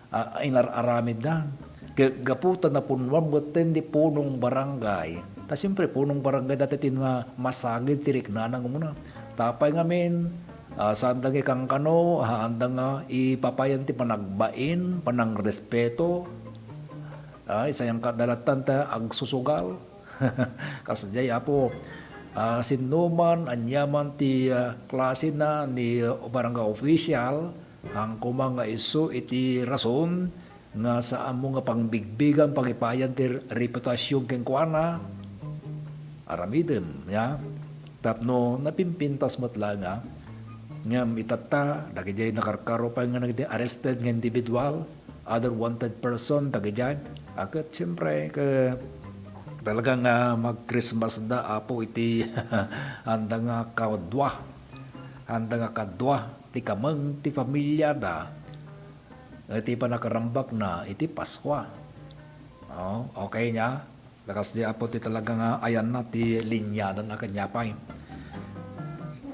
ah, inar-aramiddan. Ke-, gapu ta napunnuan metten di punong barangay. Ta siempre, punong barangay dati ti na-, masagid ti riknana nga umuna. Tapay ngamin, ah, saan da nga ikankano, ah, anda nga ipapayan ti panagbain, panangrespeto. Ah, isayangkatda lattan ta agsusugal. Kasdiay, Apo, Ah, sinnoman, aniaman ti, ah, klasena ni, ah, barangay official, haan koma nga isu iti rason nga saanmo nga pangbigbigan, pangipayan ti reputasion kenkuana, aramidem, ya. Tapno napimpintas met la nga, ngem itatta, dagidiay nakarkaro pay nga nagdi arrested nga individual, other wanted person, dagidiay. A, ket siyempre, ke-, talaga nga mag-Christmas da, Apo, iti anda nga kadua. Anda nga kadua ti kameng ti familiada, iti panakarambakna iti Paskua. Oh, okay nia? Lakas di Apo ti talaga nga ayanna ti linyada na kanya pay.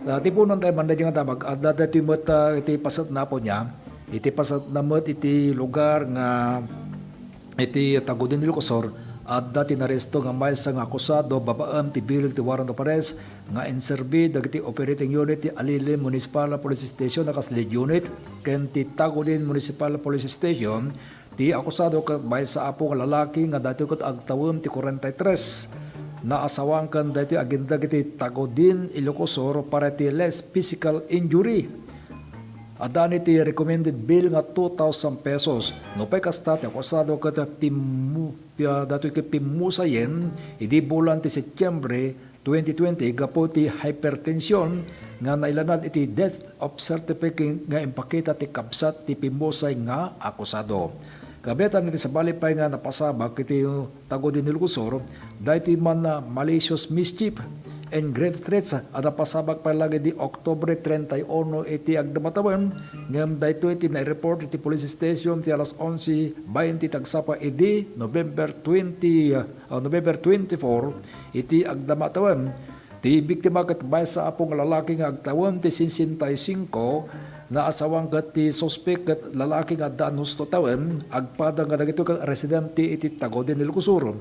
Ah, tipunan tayo man dagiti nga tabag. Adda daytoy met, ah, iti paset na Apo nia. Iti paset na met iti lugar nga iti Tagudin, Ilocosur, adda ti naresto nga maysa nga akusado babaen ti bileg ti warrant of arrest nga inserbi dagiti operating unit ti Alili Municipal Police Station a kas lead unit ken ti Tagudin Municipal Police Station. Ti akusado ket maysa Apo nga lalaki nga daytoy ket agtawen ti kuarenta y tres. Naasawan ken daytoy agindeg iti Tagudin, Ilocosur para iti less physical injury. Adda ni ti recommended bail nga two thousand pesos. Nupay kasta, ti akusado ket pimmu-, pia-, daytoy ket pimmusayen idi bulan ti Setyembre twenty twenty gapu ti hypertension nga nailanad iti death of certificate nga impakita ti kabsat ti pimmusay nga akusado. Kabiatan iti sabali pay nga napasabak iti Tagudin, Ilocosur, daytoy man a malicious mischief and grave threats a napasabak pay laeng idi Oktubre treinta y uno iti agdama tawen, ngem daytoy ti nai-report iti police station ti alas onse baynte ti agsapa idi November twenty, ah, November twenty-four iti agdama tawen. Ti biktima ket maysa Apo nga lalaki nga agtawen ti sesenta y cinco, naasawan ket ti suspek ket lalaki nga adda husto tawen, agpada nga dagitoy ket residente iti Tagudin, Ilocosur.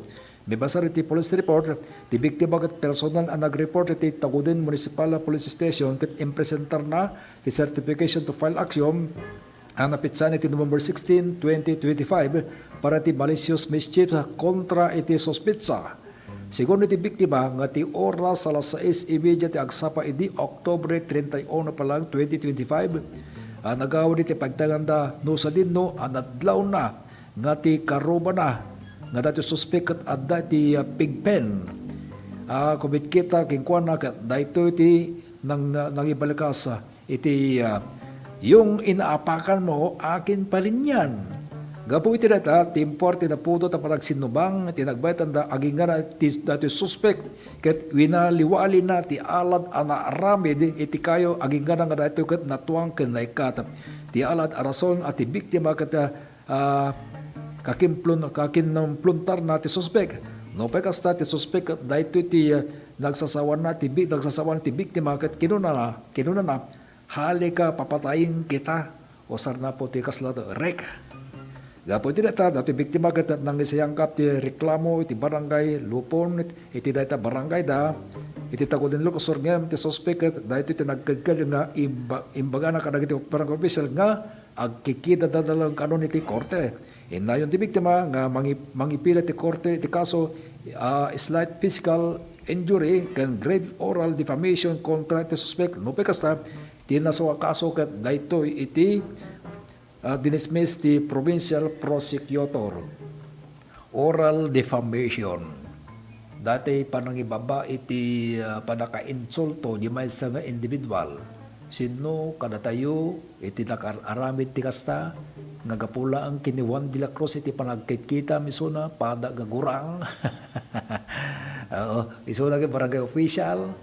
Mibasar iti police report, ti biktima ket personal a nag-report iti Tagudin Municipal Police Station ket impresentarna ti certification to file action a napitsan iti November sixteen, twenty twenty-five para ti malicious mischief kontra iti suspetsa. Segun iti biktima nga ti oras alas sais y media ti agsapa idi Oktubre treinta y uno pa lang, twenty twenty-five, a nagawid iti pagtanganda no sadino a nadlawna nga ti karubana nga daytoy suspek ket adda ti, ah, pigpen a kumitkita kenkuana ket daytoy ti nang-, nangibalikas, ah, iti, ah, "Yung inaapakan mo, akin pa rin yan." Gapu iti dayta, timpo ti napudot a panagsinnubang ti nagbayatanda agingga ti daytoy suspek ket winaliwalina ti alad a naaramid iti kayo agingga nga daytoy ket natuang ken naikkat. Ti alad a rason a ti biktima ket, ah, ah, kakimplon-, kakinpluntarna ti suspek. Nupay kasta, ti suspek ket daytoy ti, ah, nagsasawana ti bi-, nagsasawana ti biktima ket kinunana, kinunana, "Halika, papatayen kita." Usarna Apo ti kasla, rek. Gapu iti dayta, daytoy biktima ket nangisayangkap ti reklamo iti barangay Lupon, iti dayta barangay da, iti Tagudin, Ilocosur, ngem ti suspek ket daytoy ti nagkedked nga imba-, imbagana kadagiti barangay official nga agkikidadadalan kanon iti korte. Innayon ti biktima nga mangi-, mangipila ti korte iti kaso, ah, slight physical injury ken grave oral defamation kontra iti suspek. Nupay kasta, ti nasukakaso ket daytoy iti, ah, dinismiss ti provincial prosecutor. Oral defamation. Daytoy panangibaba iti, ah, pannakainsulto di maysa nga individual. Sinno kadatayo iti nakar-aramid ti kasta nga gapu laeng ken ni Juan de la Cruz iti panagkitkita, isuna pada nga gurang. Oo, isuna ket barangay official.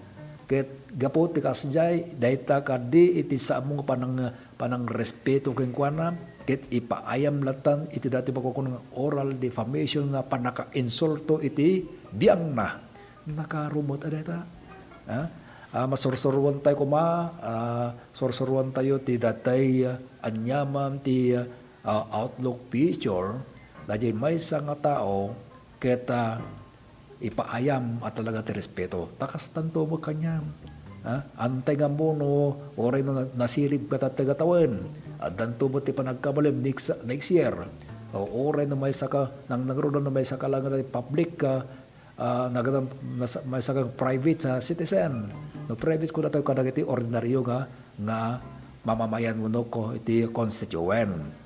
Ket gapu ti kasdiay, dayta kadi iti saanmo nga panang-, panangrespeto kenkuana, ket ipaayam lattan iti daytoy makukuno nga oral defamation nga pannakainsulto iti biangna. Nakarumet a dayta. Ha? Ah, masursuruantayo koma, ah, sursuruantayo ti daytoy, ah, aniaman ti, ah, outlook picture, daydiay maysa nga tao ket, ah, ipaayam a talaga ti respeto. Ta kastanto met kaniam. Ha? Antay nga ammo no, uray no na-, nasirib ka ta tawen, addanto met ti panagkabalin next, next year. O, uray no maysa ka, nang, nangruna no maysa ka lang iti public ka, Ah, nagada-, nas-, maysa nga private sa citizen. No private, kuna tayo kadagiti ordinaryo nga, nga mamamayan wenno ko iti constituent.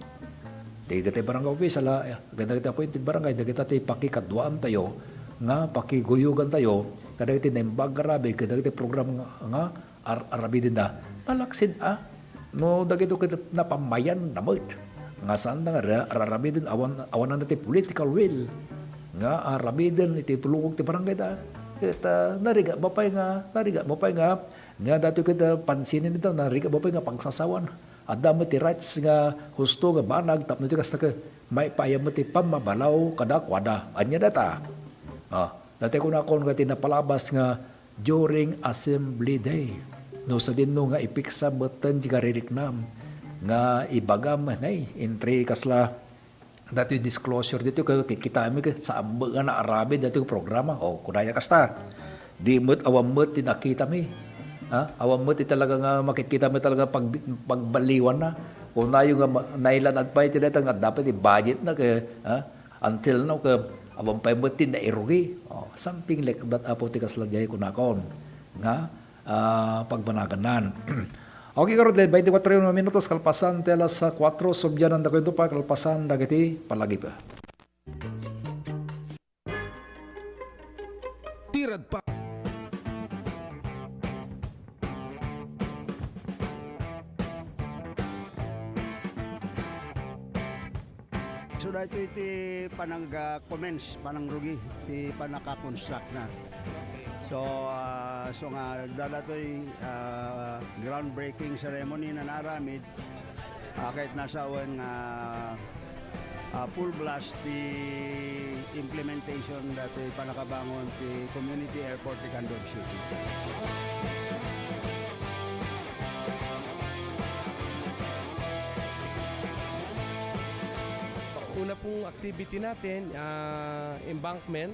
Ti dagiti barangay official, ah, kadagiti appointed barangay, dagita ti pakikaduaan tayo, nga pakiguyogan tayo, kadagiti naimbag nga rabii, kadagiti program nga, nga ar-, aramidenda. Nalaksid, ah. No dagito ket napamayanna met nga saanda nga ra-, raramiden awan, awanan ti political will nga aramiden iti pulong ti barangay da. Ket, ah, narigat mo pay nga, narigat mo pay nga, nga datoy ket, ah, pansinen ita, narigat mo pay nga pagsasawan. Adda met ti rights nga husto nga banag tapno ti kasta ket maipaayam met ti pammabalaw kadakuada. Ania data? Ah, datoy kunakon nga ti napalabas nga during Assembly Day. No sadino nga ipiksa metten ti kaririknam nga ibagam, nay, entry kasla datoy disclosure ditoy, ka-, kitkitami ka, saan met nga naaramid datoy programa. O, kunaya kasta. Di met, awan met ti nakitami. Ha? Awan met ti talaga nga makitkitami talaga pag-, pagbaliwanna. Kunayo nga ma-, nailanad pay ti dayta nga dapat i-budget na kay, ha? Until now, ka, awan pay met ti nairugi. Oh, something like that, Apo, ti kasla diay kunakon nga, ah, pagbanagannan. Okay, garud, twenty-four minutos kalpasan ti alas kuatro, subyanan da kayo pa kalpasan dagiti palagip. Tirad pa. So, daytoy ti panag-, ah, commence, panangrugi ti panaka-construct na. So, ah, so nga, daytoy, ah, groundbreaking ceremony nga naaramid, ah, ket nasawen nga, ah, full blast ti implementation daytoy panakabangon ti community airport ti Candon City. Una pong activity natin, ah, embankment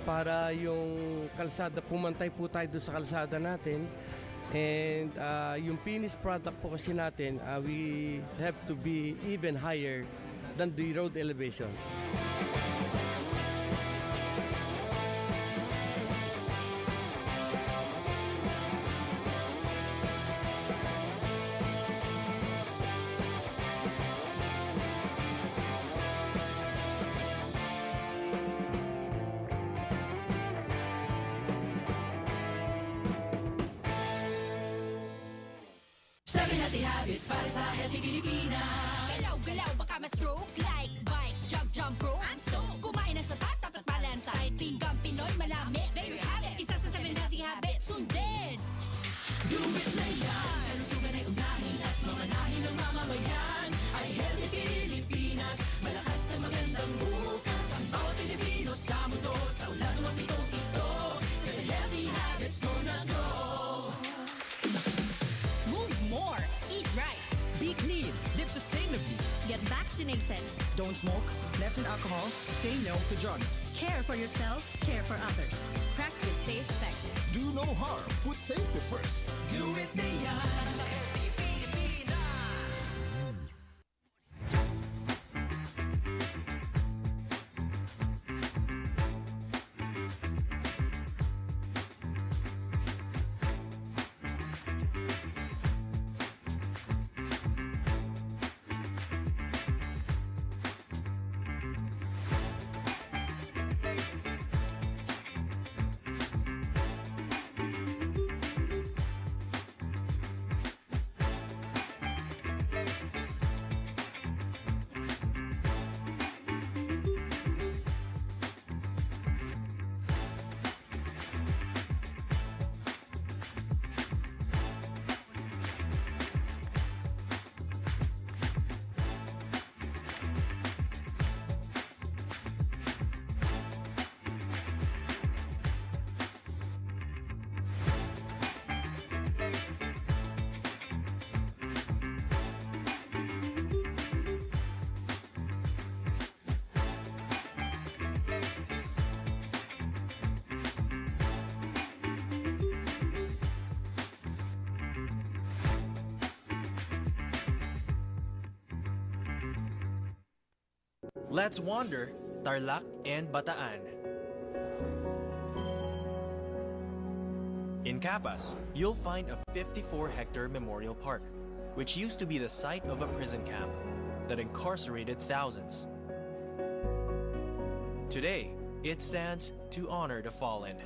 para yung kalsada, pumantay po tayo doon sa kalsada natin. And, ah, yung finished product po kasi natin, ah, we have to be even higher than the road elevation. Seven healthy habits para sa healthy Pilipinas. Galaw-galaw, baka ma-stroke. Like, bike, jog, jump rope. I'm so. Kumain ng sapat, dapat balansay. Pinggang Pinoy, manami. There you have it. Isa sa seven healthy habits. Sundin. Do it na yan. Kalusugan ay unahin at mamanahin ng mamamayan. Ay healthy Pilipinas. Malakas ang magandang bukas. Ang bawat Pilipino sa mundo. Sa ulan o pitong ito. Seven healthy habits, go na go. Move more. Eat right. Be clean. Live sustainably. Get vaccinated. Don't smoke. Lessen alcohol. Say no to drugs. Care for yourself. Care for others. Practice safe sex. Do no harm. Put safety first. Do it na yan. Let's wander, Tarlac and Bataan. In Capas, you'll find a fifty-four hectare memorial park, which used to be the site of a prison camp that incarcerated thousands. Today, it stands to honor the fallen.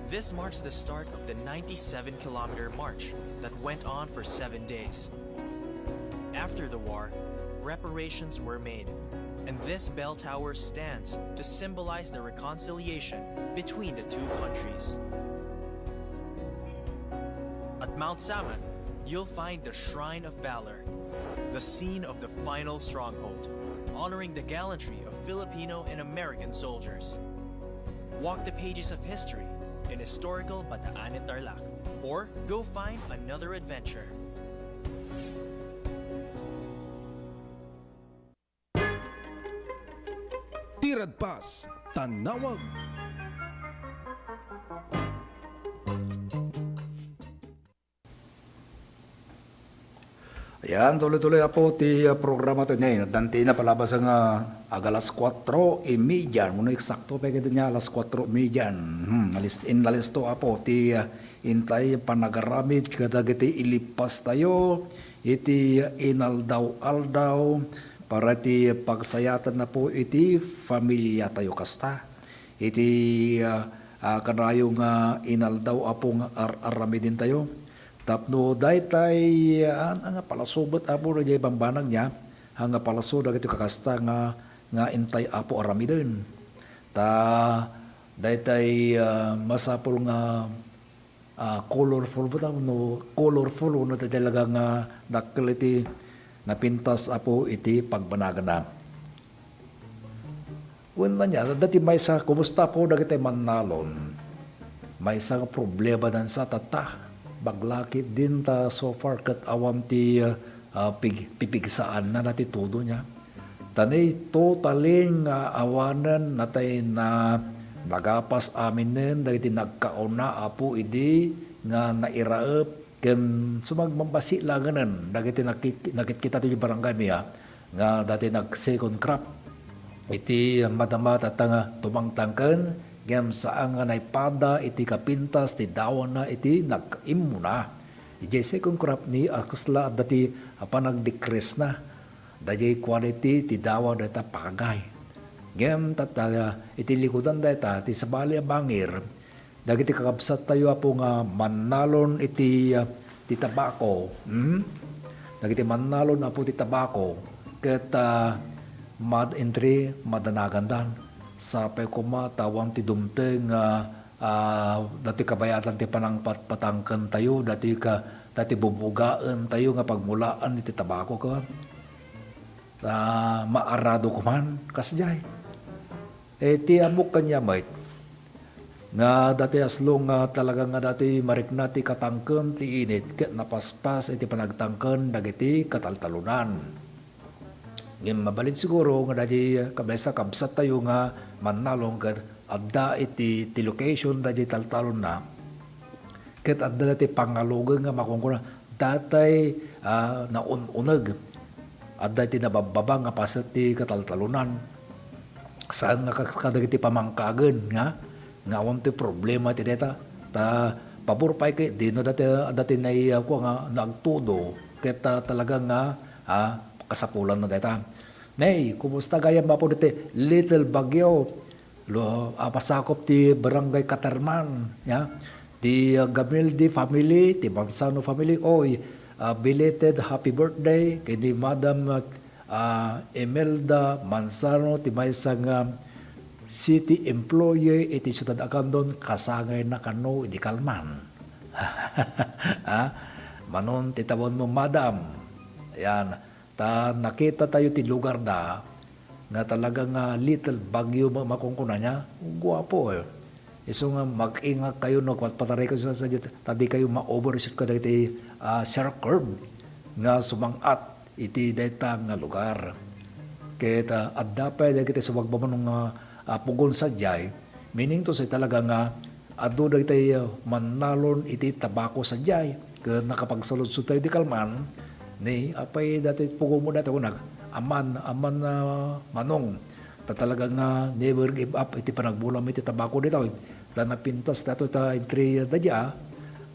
This marks the start of the ninety-seven kilometer march that went on for seven days. After the war, reparations were made, and this bell tower stands to symbolize the reconciliation between the two countries. At Mount Samat, you'll find the Shrine of Valor, the scene of the final stronghold, honoring the gallantry of Filipino and American soldiers. Walk the pages of history in historical Bataan and Tarlac, or go find another adventure. Tiradpas, tanawag. Ayan, tuloy-tuloy, apo, ti, ah, programa tayo ngayon. Danti na palabas nga ag alas kuatro y media. Ngano eksakto pay kadin nga alas kuatro y media. Hmm, nalis-, inalisto, apo, ti, ah, intay panagaramid kadagiti ilipas tayo iti inaldaw-aldaw para ti pagsayatan, apo, iti familia tayo kasta. Iti, ah, ah, kanayo nga inaldaw, apo, nga ar-aramiden tayo. Tapno daytay, ah, nga palaso met, apo, dayjay bambanag niya, ah, nga palaso dagiti kakasta nga, nga intay, apo, aramiden. Ta daytay, ah, masapul nga, ah, colorful ba ta-, no, colorful, no, daytay talaga nga dakkel iti napintas, apo, iti pagbanagna. Wen ania, adda ti maysa, kumusta, apo, dagiti mannalon? Maysa nga problema dansa, tatta. Baglaki dinta so far ket awan ti, ah, pig-, pipigsaanna ti todo nia. Ta ni totally nga awanen natay na nagapas aminen dagiti nagkauna, apo, idi nga nairaep ken sumagmambasi laengen dagiti nakit-, nakitkita ti barangay mi, ah, nga dati nag-second crop. Iti madama tatta nga tumangtangken, ngem saan nga naipada iti kapintas ti dawana iti nag-immuna. Idiay second crop ni a kasla adda ti panagdikresna. Daydiay quality ti dawa dayta pagay. Ngem tatta, iti likudan dayta, ti sabali a bangir, dagiti kakabsattayo, apo, nga mannalon iti, ah, ti tabako, hmm? Dagiti mannalon, apo, ti tabako, ket, ah, mad-, entry, madanagandan. Sapay koma ta awan ti dumteng nga, ah, datoy kabayadan ti panangpatpatangkentayo, datoy ka-, datoy bubugaentayo nga pagmulaan iti tabako, ka? Ta maarado koman, kasdiay. Eh, ti ammok kaniak met, nga dati as long nga talaga nga dati marikna ti katangken ti init ket napaspas iti panagtangken dagiti kataltalonan. Ngem mabalin siguro nga dati kabsa-, kabsattayo nga mannalon ket adda iti, ti location dagiti taltalonna. Ket adda dati pangalugen nga makunkuna, datay, ah, naun-uneg. Adda iti nababbaba nga paset ti kataltalonan. Saan nga kas-, kadagiti pamangkagen nga, nga awan ti problema ti dayta. Ta pabor pay ket dino dati, dati nai-, kua nga nagtudo. Ket, ah, talaga nga, ah, kasapulan na dayta. Nay, kumusta gayam, Apo, diti Little Baguio? Lo, ah, pasakop ti Barangay Caterman, ya. Ti, ah, Gamildi family, ti Manzano family, oy, ah, belated happy birthday ken ni Madam, ah, ah, Imelda Manzano, ti maysa nga city employee iti siudad a Candon, kasangayna kano idi kalman. Ah, manon ti tawenmo, Madam. Yan. Ta nakitatayo ti lugar da nga talaga nga Little Baguio ma-, makunkuna niya. Guapo, eh. Isu nga mag-ingat kayo no patpatarikayo sa, sa, ta di kayo ma-overshoot kadagiti, ah, sharp curve nga sumang-at iti dayta nga lugar. Ket, ah, adda pay dagiti sumagmamano nga, ah, pugon sadiay, meaning to say talaga nga adu dagiti, ah, mannalon iti tabako sadiay, ket nakapagsaludsodtayo di kalman, ni apay dati pugonmo dati kunana, Aman, Aman, ah, Manong, Ta talaga nga never give up iti panagbulam iti tabako ditoy. Ta napintas datoy ta entry da dia,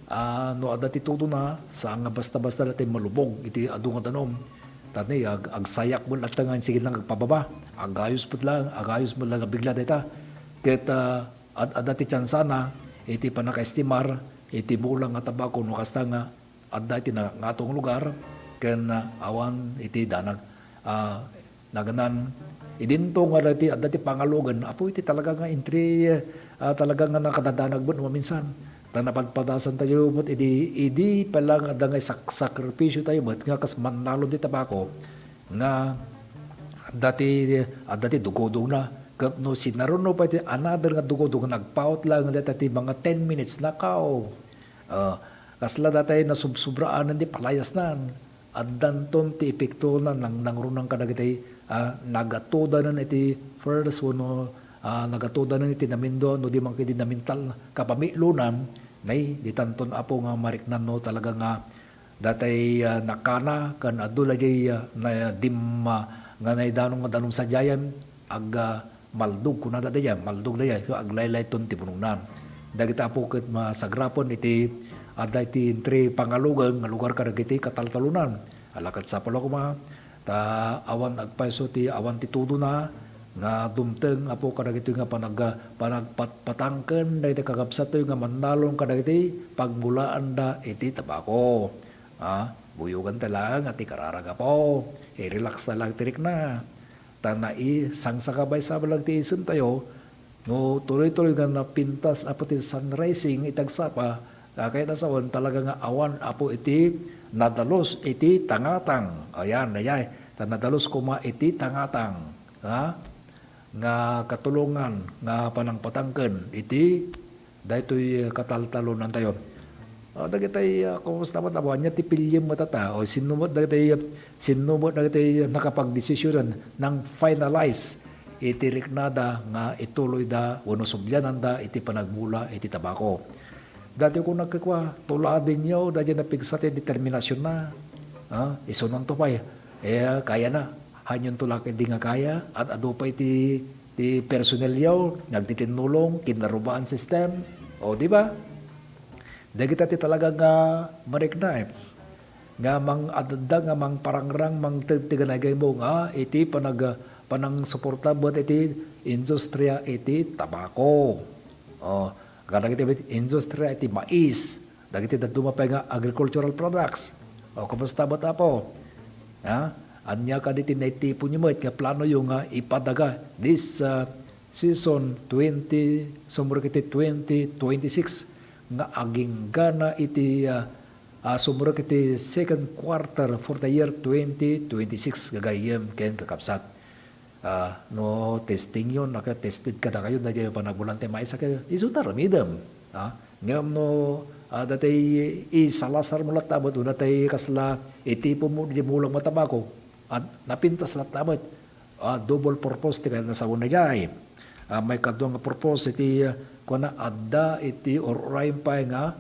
ah, no adda ti tudona, saan nga basta-basta dati malubog iti adu nga danum. Ta ni, ag-, agsayak met latta nga sige lang agpababa. Agayos met lang, agayos met lang nga bigla dayta. Ket, ah, ad-, adda ti tiansana iti pannakaestimar iti bulang nga tabako no kasta nga adda iti na-, ngatong lugar ken, ah, awan iti danag. Ah, naganan, idinto nga dati, adda ti pangalugen, apo iti talaga nga entry, ah, talaga nga nakadadanag met no maminsan. Ta napadpadasantayo met idi, idi pay lang adda nga sak-, sakripisiotayo met nga kas mannalon ti tabako nga adda ti, adda ti dugudogna. Ket no sinaruno pay ti another nga dugudog nga nagpaut lang dayta ti mga ten minutes, nakaw. Ah, kasla datay nasubsubraanen ti palayasnan. Addanton ti epektona, nang-, nangrunang kadagiti, ah, nagatudanen iti first wenno, ah, nagatudanen iti namindo no di man ketdi namintal kapamilonan, nay, ditanton, Apo, nga mariknan no talaga nga datay, ah, nakana ken adu daydiay, ah, na dimma nga naidanong nga danum sadiayen, ag-, ah, maldog, kunada daydiay, maldog daydiay, so aglaylayton ti bunognan. Dagita, Apo, ket masagrapen iti adda iti entry pangalugen nga lugar kadagiti kataltalonan. Ala ket sapul a koma, ta awan agpayso ti awan ti tudona nga dumteng, Apo, kadagitoy nga panag-, panagpatpatangken dagiti kakabsattoy nga mannalon kadagiti pagmulaanda iti tabako. Ah, buyoganta laeng a ti kararag, Apo. I-relax ta laeng ti rikna. Ta nai-, sangsakabay sa balag ti isemtayo, no tuloy-tuloy nga napintas, Apo, ti sunrising iti agsapa, ah, kayat a sawen talaga nga awan, Apo, iti nadalus iti tangatang. Ayan, ayay. Ta nadalus koma iti tangatang, ha? Nga katulongan nga panangpatangken iti daytoy, eh, kataltalonantayo. Ah, dagitay, ah, kumusta met, Apo? Ania ti piliem met ata? O sinno met dagitay, sinno met dagitay nakapagdesisionan, nang-finalize iti riknada nga ituloyda wenno subliananda iti panagmula iti tabako? Daytoy kunak kenkuana, tuladenyo daydiay napigsa ti determinasionna. Ah, isunonto pay. Eh, kayana. Haanyonto la ketdi nga kaya, at adu pay ti, ti personnelyo nga agtitinnulong, kinarubaan system. O, di ba? Dagita ti talaga nga marikna, eh. Nga mang-, adda nga mangparangrang, mangted ti ganaygaymo nga iti panag-, panangsuporta met iti industria iti tabako. O, kadagiti met industria iti mais, dagiti dadduma pay nga agricultural products. O, kumusta met, Apo? Ha? Ania kadi ti naitiponyo met nga planoyo nga ipadaga this, ah, season twenty, sumrek iti twenty twenty-six nga aginggana iti, ah, ah, sumrek iti second quarter for the year twenty twenty-six, gagayyem ken kakabsat. Ah, no testingyo, naka-tested kadakayo daydiay panagbulan ti mais, ket isu ta aramidem. Ah, ngem no, ah, datay isalasarmo latta met, wenno datay kasla itiponmo diay bulang nga tabako, at napintas latta met, ah, double purpose ti kayat a sawen daydiay. Ah, maikadua nga purpose iti, ah, kuna, adda iti ur-urayem pay nga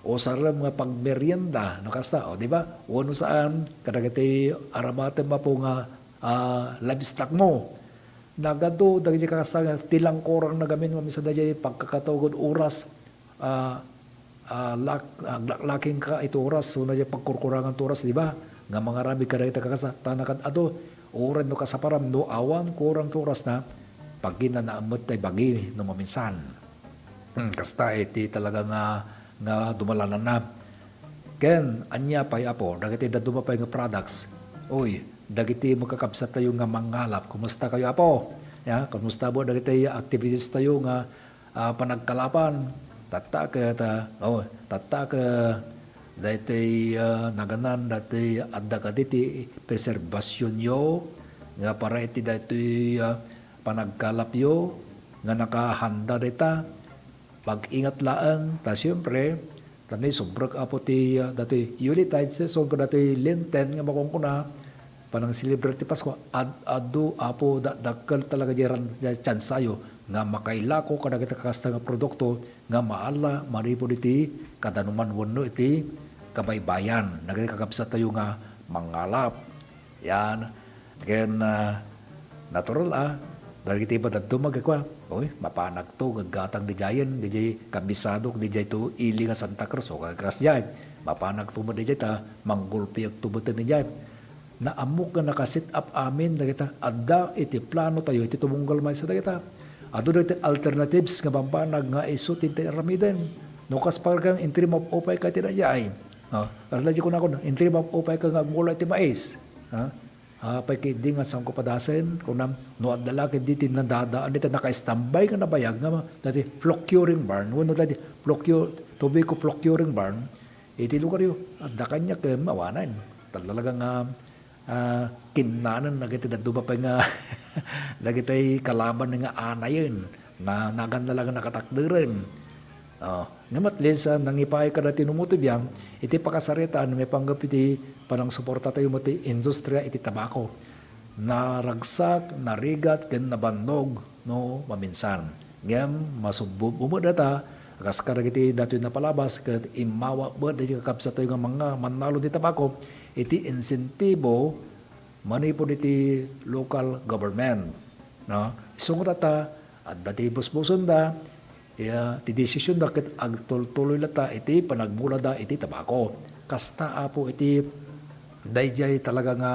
usarem nga pagmerienda, no kasta, o, di ba? Wenno saan, kadagiti aramatem, Apo, nga, ah, livestock mo. Nagadu dagiti kakasta nga ti langkurangna gamin, maminsan daydiay pagkakatawag iti oras, ah, ah, lak-, ah, aglaklakingka iti oras, wenno daydiay pagkurkurangan ti oras, di ba? Nga mangaramid kadagiti kakasta, ta nakaad-adu, uray no kasaparam, no awan kurang ti orasna, pagkinanaem met tay bagi no maminsan. Hmm, kasta iti talaga nga, nga dumalananna. Ken ania pay, Apo, dagiti dadduma pay nga products? Uy, dagiti makakabsattayo nga mangngalap, kumusta kayo, Apo? Ya, kumusta met dagiti activities tayo nga, ah, panagkalapan? Tatta ket, ah, oh, tatta ket daytoy, ah, naganan, daytoy adda kadi ti preserbasyonyo nga para iti daytoy, ah, panagkalapyo nga nakahanda dayta? Pag-ingat laeng, ta siempre, ta ni sumrek, Apo, ti, ah, datoy Yuletide season ken datoy Lenten nga makunkuna, panang-celebrate ti Pasko, ad-, adu, Apo, da-, dakkel talaga diay ran-, diay tiansayo nga makailako kadagiti kakasta nga produkto nga maala manipud iti kadanuman wenno iti kabaybayan. Dagiti kakabsattayo nga mangngalap, yan. Ken, ah, natural, ah, Dagiti iba dadduma nga kua, "Oy, mapanakto gaggatang didiayen, didiay kabisadok, didiay to ili nga Santa Cruz," o kas diay. "Mapanakto met didiay ta manggulpiakto met didiay." Naammok nga naka-set up amin dagita. Adda iti plano tayo iti tumunggal maysa dagita. Adu dagiti alternatives nga bambanag nga isu ti aramiden. No kas parang in term of upay ka ti daydiay. Ah, kasla di kunakon, in term of upay ka nga agmula iti mais. Ah, apay ketdi nga sangko padasen, kunam, no adda la ketdi ti nadadaan iti naka-standby nga nabayag nga ma-, dati procuring barn, wenno dati procure, tobacco procuring barn, iti lugaryo, adda kaniak, eh, mawanan. Talaga nga, ah, kinnanen dagiti dadduma pay nga dagiti kalaban nga anayen, na nagan na lang nakatakderen. Ah, ngem at least, ah, nangipaay kadati no mo ti biang, iti pakasaritaan, maipanggep iti panangsuporta tayo met ti industria iti tabako. Naragsak, narigat, ken nabannog no maminsan. Ngem masubbob met data, kas kadagiti datoy napalabas, ket immawa met dagiti kakabsat tayo nga manga mannalon ti tabako, iti insentibo manipud iti local government, no? Isu nga data, adda ti busbusenda, ya, ti desisionda ket agtultuloy latta iti panagmulada iti tabako. Kasta, Apo, iti daydiay talaga nga,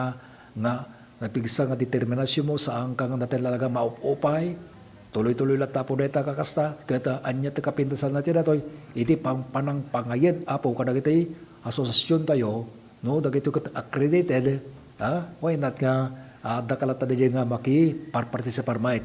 nga napigsa nga determinasionmo, saanka nga talaga maupupay. Tuloy-tuloy latta, Apo, dayta kakasta, ket, ah, ania ti kapintasanna ti datoy iti pam-, panangpangayat, Apo, kadagiti asosasiontayo, no, dagitoy ket accredited, ha? Why not nga, ah, adda ka latta daydiay nga makiparpartisipar met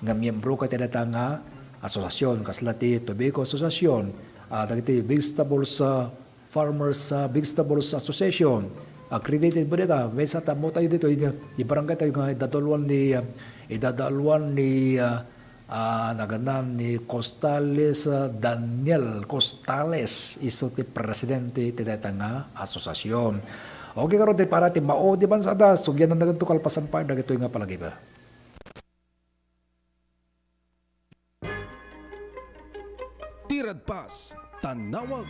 nga miyembro ket dayta nga asosiasion, kasla ti Tobacco Association, ah, dagiti Vegetables, ah, Farmers, ah, Vegetables Association, accredited ba dayta? Maysa ta ammo tayo ditoy, di, di barangay tayo nga idadaluan ni, ah, idadaluan ni, ah, Ah, naganna ni Costales, ah, Daniel Costales, isu ti presidente ti dayta nga asosiasion. Okay, karon ti para ti maudi bansa da, sugyanan na ganito kalpasan pa dagitoy nga palagiba. Ti Radpas, Tanawag.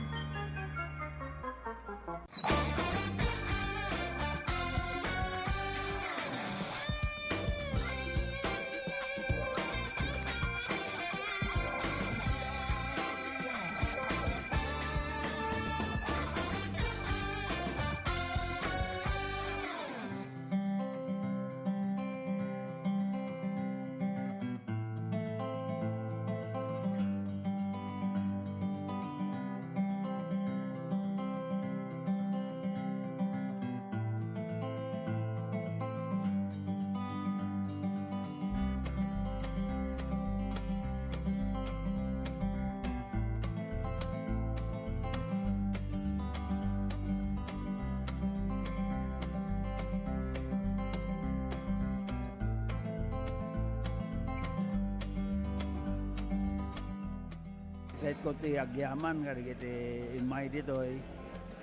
Ket ko ti agyaman kadagiti immay ditoy,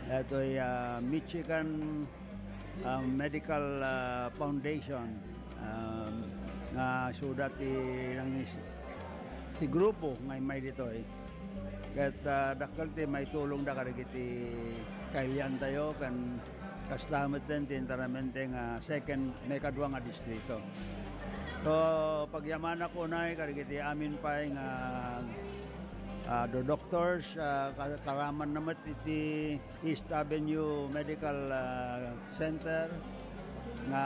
datoy, ah, Michigan, ah, Medical, ah, Foundation, um, nga isuda ti nangis-, ti grupo nga immay ditoy. Ket, ah, dakkel ti maitulongda kadagiti kailiantayo ken kasta metten ti enteramente nga second, maikadua nga distrito. So, pagyamanak unay kadagiti amin pay nga, ah, do-, doctors, ah, ka-, karaman na met iti East Avenue Medical, ah, Center nga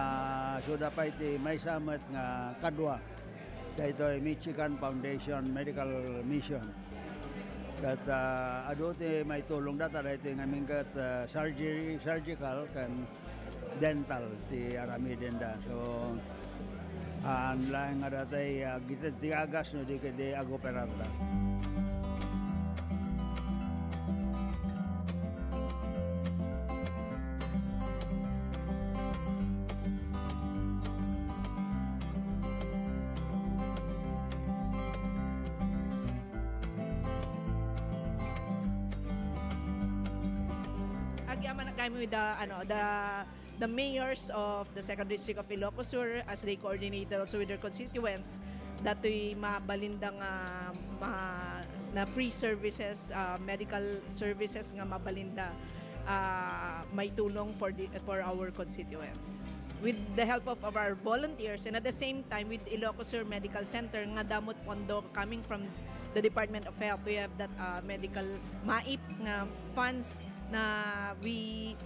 isuda pay ti maysa met nga kadua daytoy Michigan Foundation Medical Mission. Ket, ah, adu ti maitulongda ta daytoy ngamin ket, ah, surgery, surgical ken dental ti aramidenda. So, haan laeng nga datay, ah, agited ti agas no di ketdi agoperarda. Agyaman kami with the, ano, the, the mayors of the Second District of Ilocos Sur as they coordinated also with their constituents, datoy mabalinda nga ma-, na free services, ah, medical services nga mabalinda, ah, maitulong for the, for our constituents. with the help of, of our volunteers, and at the same time with Ilocos Sur Medical Center nga damo ti pondo coming from the Department of Health. We have that, uh, medical MAIP nga funds na we,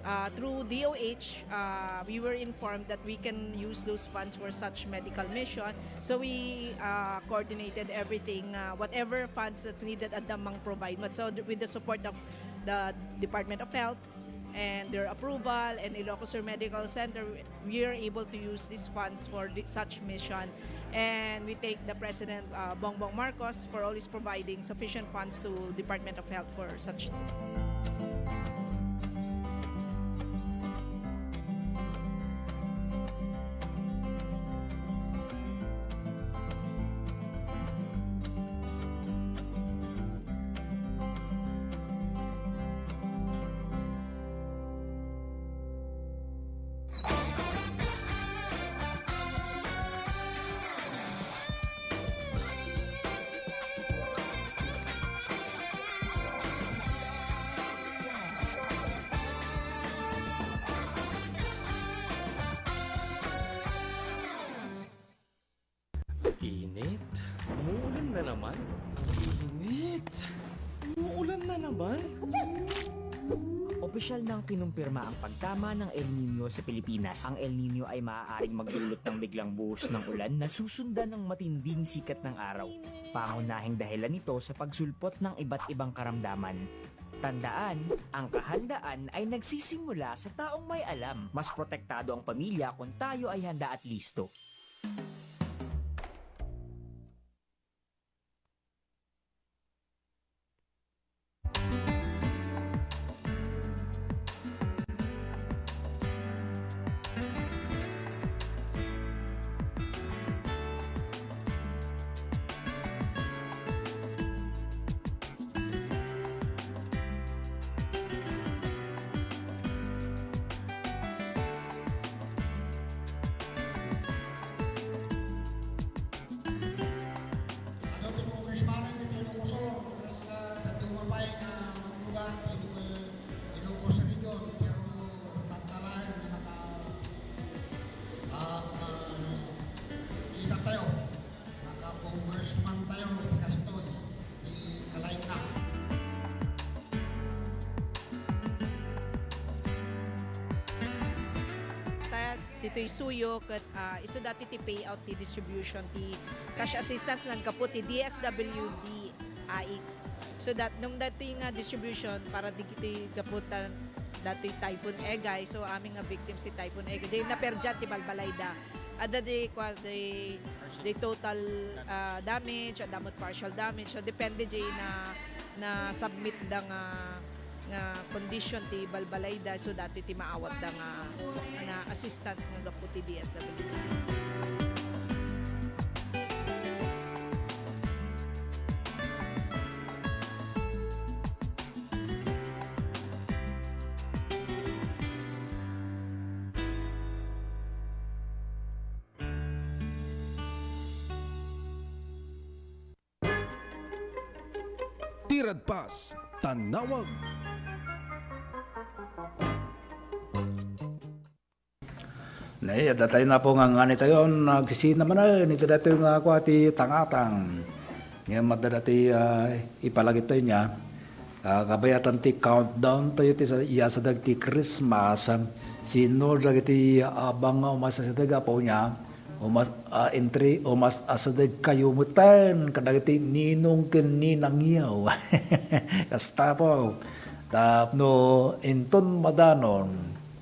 uh, through D O H, uh, we were informed that we can use those funds for such medical mission. So we, uh, coordinated everything, uh, whatever funds that's needed, adda mang-provide. But so th-, with the support of the Department of Health, and their approval, and Ilocos Sur Medical Center, we are able to use these funds for the, such mission. And we thank the President, uh, Bongbong Marcos, for always providing sufficient funds to Department of Health for such. Init. Umuulan na naman. Init. Umuulan na naman. Opisyal nang kinumpirma ang pagtama ng El Niño sa Pilipinas. Ang El Niño ay maaaring magdulot ng biglang buhos ng ulan na susundan ng matinding sikat ng araw. Pangunahing dahilan nito sa pagsulpot ng iba't ibang karamdaman. Tandaan, ang kahandaan ay nagsisimula sa taong may alam. Mas protektado ang pamilya kung tayo ay handa at listo. Adu ti congressman ditoy Ilocos Sur, well, ah, dadduma pay nga lugar ti Ilocos Region, pero tangkalaen nga naka-, ah, ah, kita tayo. Naka-congressman tayo iti kastoy, ti kalaingna. Ta-, ditoy Suyo ket, ah, isu dati ti payout ti distribution ti cash assistance naggapu ti D S W D A I C S. So that, nung dati nga distribution para digiti gapu ta-, datoy Typhoon Egay, so amin nga victims ti Typhoon Egay, di naperdian ti balbalayda. Adda di, kwa, di, di total, ah, damage, adda met partial damage. So, depende di na, na submit da nga, nga condition ti balbalayda. So, dati ti maawat da nga, nga assistance nga gapu ti D S W D. Ti Radpas, Tanawag. Nay, adda tayo na po nga ngani tayo, nagsisina manen iti datoy nga kua ti tangatang. Ngem adda dati, ah, ipalagip tayo niya. Ah, kabayatan ti countdown tayo ti sa-, iyasadag ti Christmas. Sino dagiti abang nga umasasadag, Apo, niya? Umas-, ah, entry, umasasadag kayo metten kadagiti ninong ken ninangyo. Kasta po. Tapno inton madanon,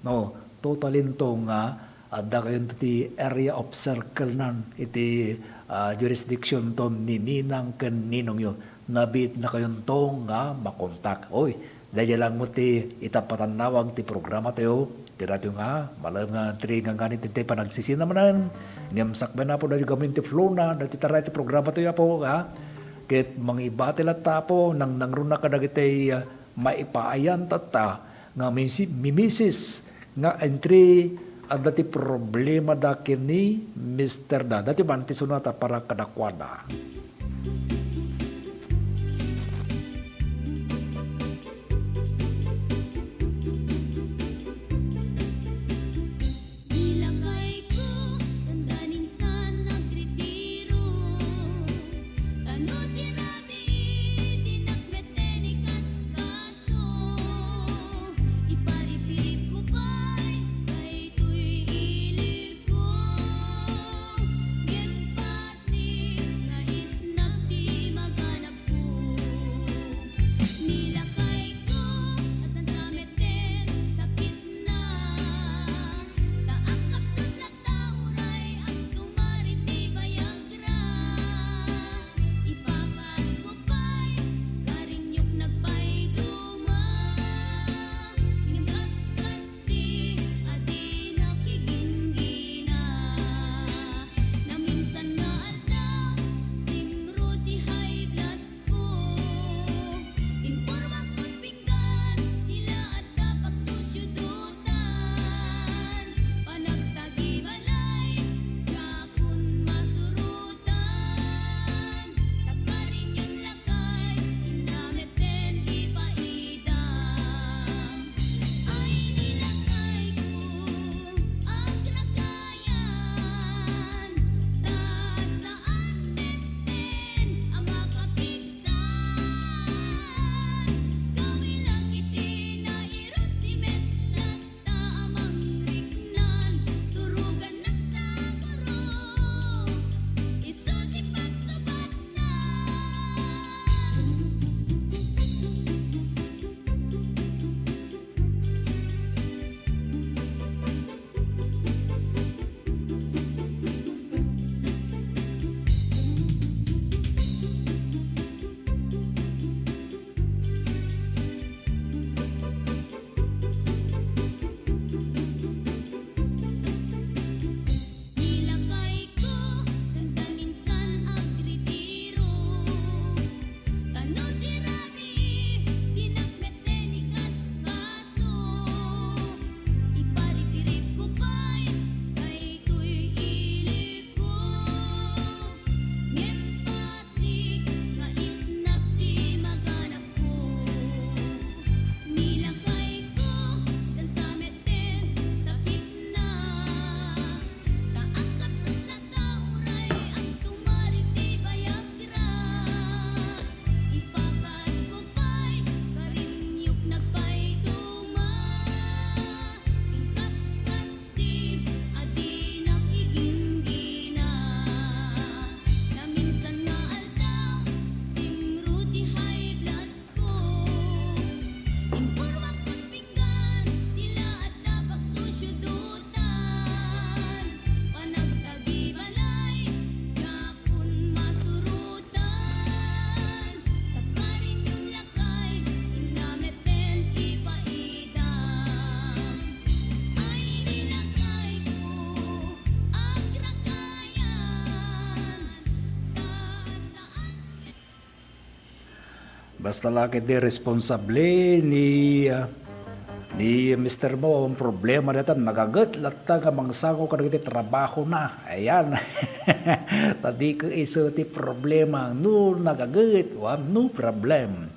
no, total into nga adda kayonto ti area of circle nan iti, ah, jurisdiction ton ni ninang ken ninongyo. Nabiit na kayonto nga makontak. Oy, daydiay lang met ti ita patannawag ti programa tayo. Ti radio nga, malem nga tri nga ngani ti panagsisina manen. Ngem sakbay na po daydiay gamin ti flow na, daytoy taray ti programa tayo, Apo, ha? Ket mangibati latta, Apo, nangnangruna kadagiti, ah, maipaayan tatta nga misi-, mimisis nga entry adda ti problema da ken ni mister da. Dati man ti sunata para kadakuada. Basta la ketdi responsable ni, ah, ni mister mo, ang problema dayta, nagaget latta nga mangsango kadagiti trabahona. Ayan. Ta dika isu ti problema. No nagaget, wa, no problem.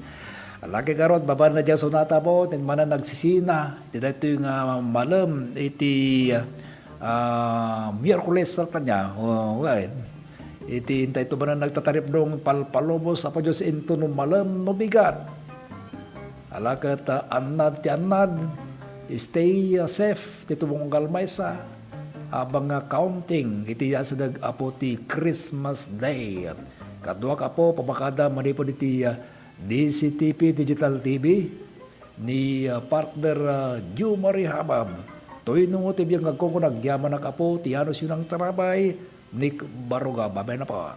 Alaki garot, babaen na diay sonata mo, tin manen nagsisina. Ti daytoy nga malem iti, ah, Miyerkules latta nia. Oh, well. Iti intay to manen nagtataripdong palpalubos, Apo Dios, inton no malem no bigat. Ala ket, ah, annad ti annad, stay, ah, safe ti tunggal maysa, habang nga counting iti yasideg, Apo, ti Christmas Day. Kaduak, Apo, pamakada manipud iti, ah, D C T P Digital T V ni, ah, partner, ah, Joe Marie Habab. Toy no ti biag nga agkukuna, agyamanak, Apo, ti anus yun ang tarabay, Nick Baruga, babay na po.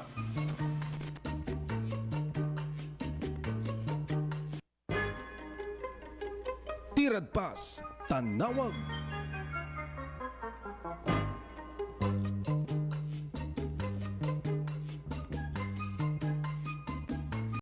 Ti Radpas, Tanawag